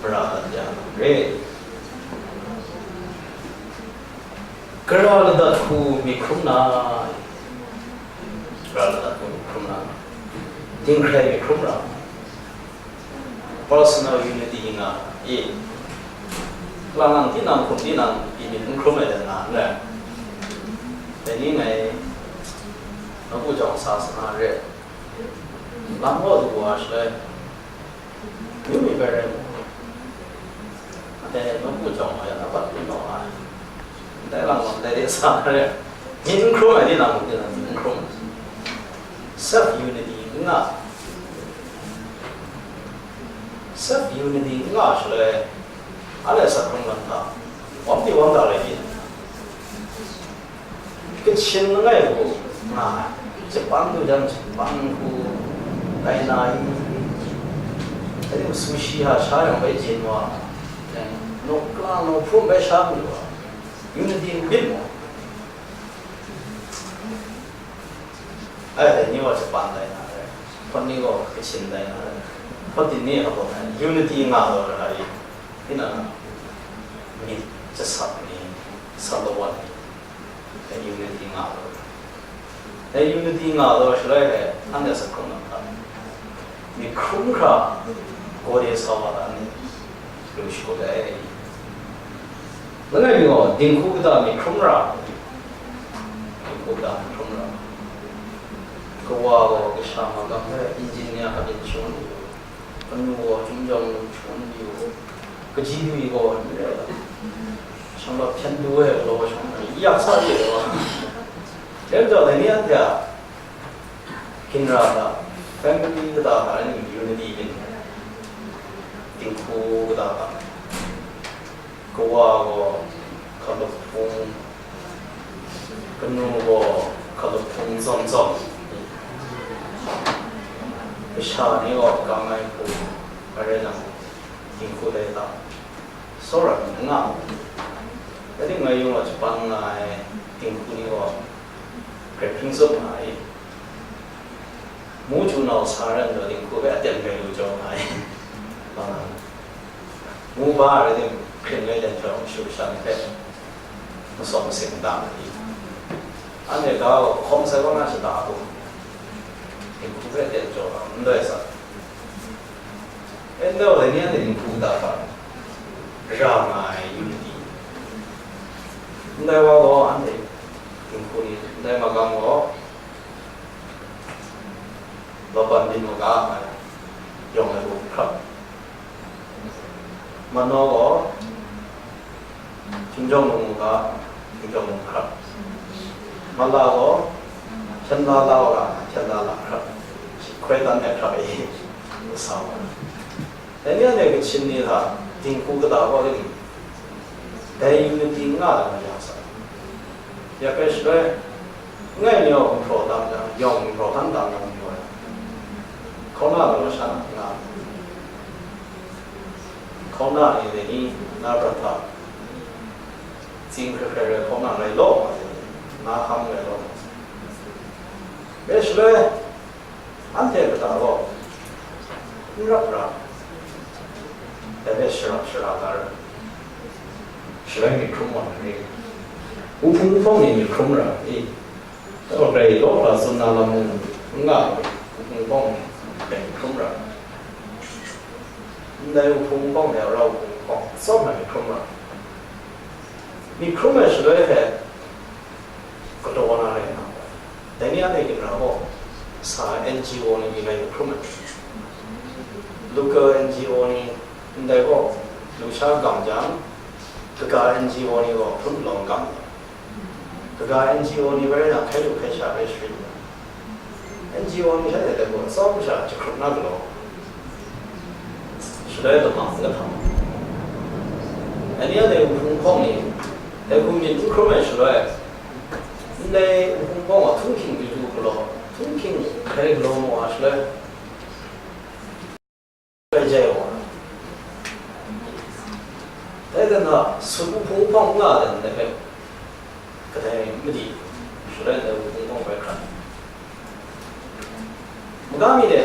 mara dat ya re. Gara ladat hku myit hkrum na, gara ladat hku myit hkrum na, dinghkrai myit hkrum na, personal unity nga i, lang lang tinang hkum tinang pyi myit n hkrum ai de nga n rai. Dai ni ngai nawku jawng sa sa na re, lam kaw du wa shaloi, Yu mi bai rai mu. Dai nawku jawng wa yang, abat mi naw ai. Dai lang lam dai de sa na re. Myit n hkrum ai, tinang mung tinang myit n hkrum ai. Self unity n nga. Self unity n nga shaloi, anhte sa hkrung lam hta, wam di wam da rai byin. Kachin langai hku nga ai, Japan du jang Japan hku tai na i, dai sushi ha sha yang bai jin wa, naw kla naw hprum bai sha mi wa, unity n byin mu. Ai, dai ni wa Japan tai na ai, hpawt ni gaw Kachin tai na ai, hpawt din ni a gaw unity nga taw ra ai, tinang myit jasat ni, sa lawan ni, dai unity nga taw. Dai unity nga taw shaloi hpe, anhte sa hkrung lam hta, myit hkrum hkra, gaw de sa wa ta ni, lu shagu dai. Langai mi gaw, dinghku kata myit hkrum ra, dinghku kata myit hkrum ra. Kawa gaw kasha magam hpe engineer hkabyin shangun yu, kanu gaw chyum jawng shangun yu, kaji du gaw n rai, shanglawt hpyen du ai galaw shangun yu, yak sa yu ai wa. Dai majaw, dai ni anhte a ginra hta, family kata hta rai nna unity byin, dinghku kata hta, kawa gaw hkalup hpung, kanu gaw hkalup hpung zawn zawn, Kasha ni gaw kang ai hku, rai nang, dinghku dai hta, tsawra n nga mu. Dai ting ngai yung gaw, shapan nga ai dinghku ni gaw, grep hpring tsup nga ai. Mu chyu nau sa rai nna, dinghku hpe aten rai lu jaw nga ai. Mu ba rai tim, hpring rai dan jaw, mashu masha ni hpe masawp masing da ai. Anhte ga gaw hkawm sai wa nga shada hku, dinghku hpe aten jaw, n dai sa. E, ndai wa dai ni anhte dinghku kata hpa ra nga ai unity. Ndai wa gaw anhte dinghku ni, ndai magam gaw laban byin maga ai, yawng ai hku hkrap. Manaw gaw, Hkinjawng mung u ga, hkinjawng mung hkrap. Mala gaw, hkyen la la u ga, hkyen la la hkrap. Hkoi dan ai hkrap e, sa wa. Dai ni anhte Kachin ni hta dinghku kata gaw ring, dai unity n nga ai lam ya sa. Ya kai shaloi, ngai ni gaw gumhpraw tam jang, yawng gumhpraw hkan tam jang, yawng hkauna law sha na nga. Hkauna ni dai ni na prat hta, tsing hkrai hkrai rai hkauna rai law ma se, na hkam rai law ma se. Bai shaloi, anhte kata gaw n rap ra, dai bai sharap shara la ra, shaloi myit hkrum wa na re, wuhpung wuhpawng ni myit hkrum ra i. Dai gaw grai law hkra tsun na lam mung n nga ai, wuhpung hpawng ni grai hkrum ra, ndai wuhpung hpawng ni a rau wuhpung hpawng tsawm ai myit hkrum ra, myit hkrum ai shaloi hpe galaw na rai nga ai. Dai ni anhte ginra gaw sa ai N G O ni mi rai myit hkrum ai. Local N G O ni ndai gaw lusha gam jang, kaga N G O ni gaw hpun lawng gam ai. Kaga N G O ni bai na hkai lu hkai sha bai sharin ai. N G O ni sha de dai gaw tsawm sha jahkrup na galaw, shaloi lama n lahpang. Dai ni a dai wuhpung hpawng ni, dai hku myit n hkrum ai shaloi, ndai wuhpung hpawng a htunghking du du galaw, htunghking hkrai galaw mu ai shaloi, bai jai wa. Dai dan hta, sut wuhpung hpawng n nga ai ndai hpe, kadai madi, shaloi ndai wuhpung hpawng bai hkrat. Maga mi de,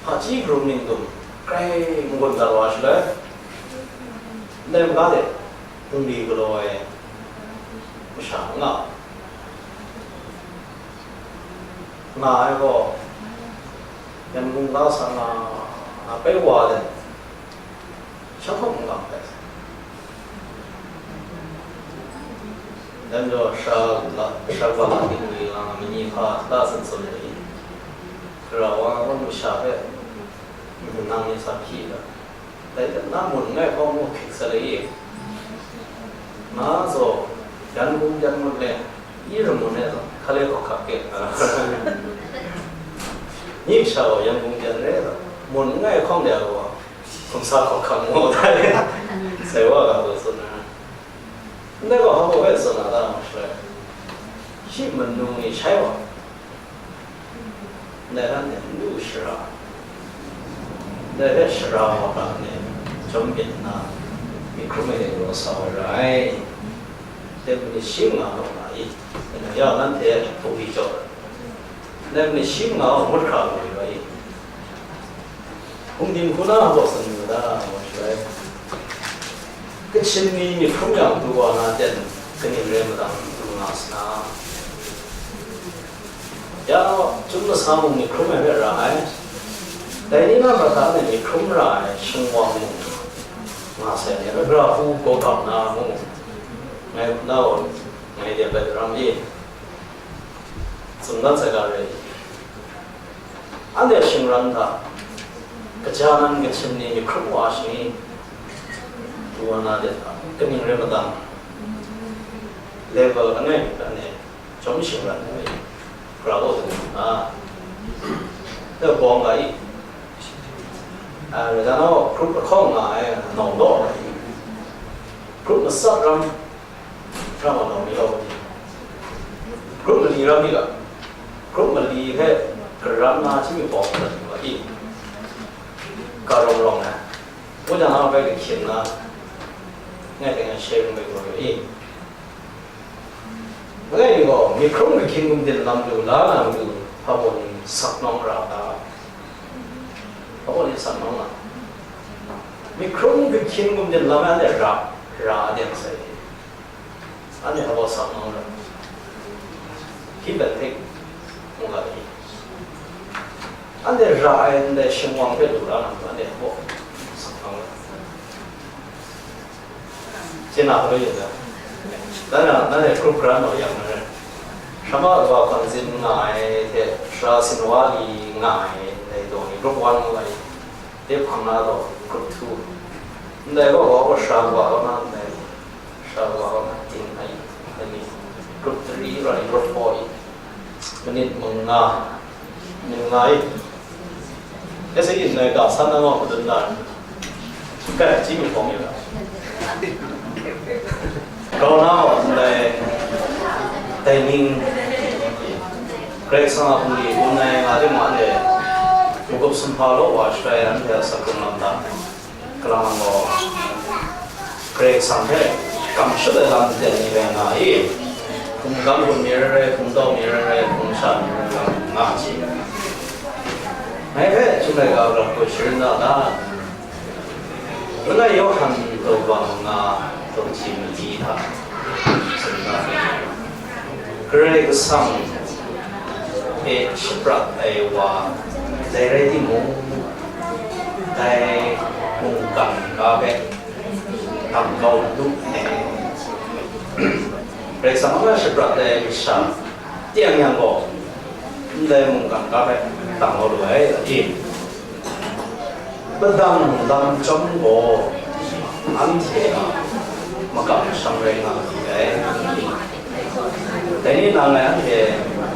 hpaji karum ning dum, grai n-gun dat wa shaloi, ndai maga de, bungli galaw ai masha n nga, nga ai gaw, Yangon ga sa nga, nga bai wa de, shanghkawng n gam ai. Dan jaw sha la, sha la, la, tingwi la, manyi hpa la, tsun tsun ai. Gara wa, wa masha hpe, nang ni sa hpyi ga. Dai hte na mun n gai hkawng mu hkrik sa le i. Nga zaw, yan gung yan ngut le, i ramun e zaw, hkale hkawhkak ke. Nyi sha gaw yan gung yan re zaw, mun n gai hkawng de a gaw, hkum sa hkawhkak mu da le. Sai wa ga zaw tsun ai. Ndai gaw hpa hpe tsun na ta ma shaloi, shi manu ni shai wa, ndai hta n lu shara, ndai hpe shara wa ga ni, chyawm byin nna, myi hkrum ai de galaw sa ai ra ai. Dai hpung ni shi manga gaw nga i, ya nanhte hpung ni jaw, dai hpung ni shi manga gaw ngut hkra galaw yu ai. Hpung dinghku na gaw tsun yu da, wa shaloi, Kachin ni myit hkrum yang du wa na ten, kaning rai madan du nga sa na? Ya, chyum masa mung myit hkrum ai hpe ra ai. Dai ni na mara hta myit hkrum ra ai shingwang mung nga sai ni, gara hku gaw gam na mung, ngai na gaw, ngai de bai daram e, tsun dat sai ga re. Anhte shingran hta, kaja nan Kachin ni myit hkrum wa shani, du wa na de hta, kaning rai madan, level langai mi hpe anhte chyawm shingran ai, gara gaw ding na, dai bawng ga i, a, rai dan nau, group lahkawng nga ai, nau law ai, group matsat ram, Hpra wa nau mi gaw, group mali ram mi ga, group mali hpe karam na hti mi bawng hkrat yu ga i, Ka rawng rawng na, wudang a bai kahkying na, ngai hpe ngai share bai gaw i. Ngai ni gaw, myi hkrum kahkying gumdin lam lu la na matu, hpa baw ni sak nawng ra ta? Hpa baw ni sak nawng a? Myi hkrum kahkying gumdin lam ai anhte ra, ra a ding sai. Anhte hpa baw sak nawng ra? Hpyi ban hte mu ga i. Anhte ra ai ndai shingwang hpe lu la na matu, anhte hpa baw sak nawng ra? Chye na hpa yu ga. Dan na, nanhte group grant naw yang na rai. Sha ma wa Kwanzin nga ai hte, sha Sinwali nga ai, dai daw ni group one ngu ai. De hpang na gaw group two. Ndai gaw wa gaw sha wa gaw na ndai. Sha wa gaw na ting ai. Ai ni group three rai group four i. Minute mung nga. Mung nga i. Ese in nai ga san na ma madun na. Kai, chi mi hpawng yu la. Grau na gaw ndai, dai ning, Karai Kasang a hpung li bun ai nga de ma de, magup sumhpa law wa shai anhte a sakung lam da. Kalang gaw, Karai Kasang hpe kamshut ai lam ten ni rai nga i, hpung gam gun mi rai rai, hpung dau mi rai rai, hpung sha mi rai rai, nga ai. Ngai hpe chyum ai ga grau hku sharin da na? Langai Yawhan daw bang nga daw hti mali hta, Karai Kasang e shaprat ai wa dai rai timung, dai mungkan ga hpe dang kau lu ai. Karai Kasang a shaprat ai masha, Tiang yang gaw, ndai mungkan ga hpe dang kau lu ai, a di? Padang lam chyawm gaw, anhte a makam masham rai nga ai. Dai ni na ngai anhte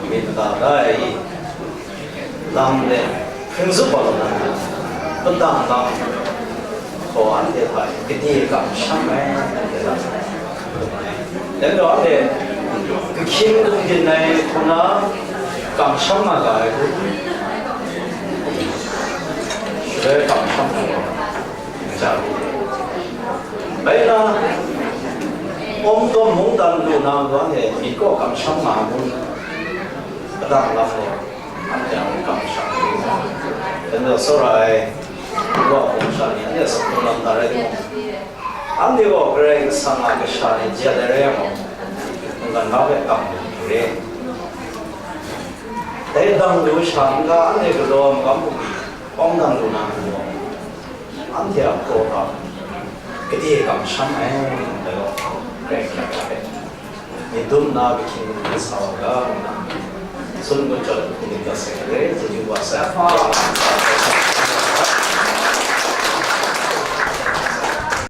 myit mada da ai, lam de hpring zup wa lu na, padang lam gaw anhte hta e gade kamsham ai, anhte hta e. Dai majaw anhte kahkying gumdin ai hku na kamsham nga ga ai hku, shaloi kamsham nga ga ai. Bai na, awng tawn mungdan lu na majaw anhte myit gaw kamsham nga ai hku, padang lam gaw anhte a mungkan masha ni, dai majaw tsawra ai wa hpung sha ni, anhte a sakung lam hta rai timung, anhte gaw Karai Kasang a kasha ni jet ai rai yang gaw, mungkan ga hpe dang lu re. Dai dang lu sha n-ga, anhte galaw ai magam bungli awng dang lu na gaw, anhte a hkraw hta gade kamsham ai, dai gaw, Karai Kasang hpe myit dum nna, kahkying gumdin sa wa ga, ngu na, tsun gun chyawm hpung dik dat sai, chyeju wa sai.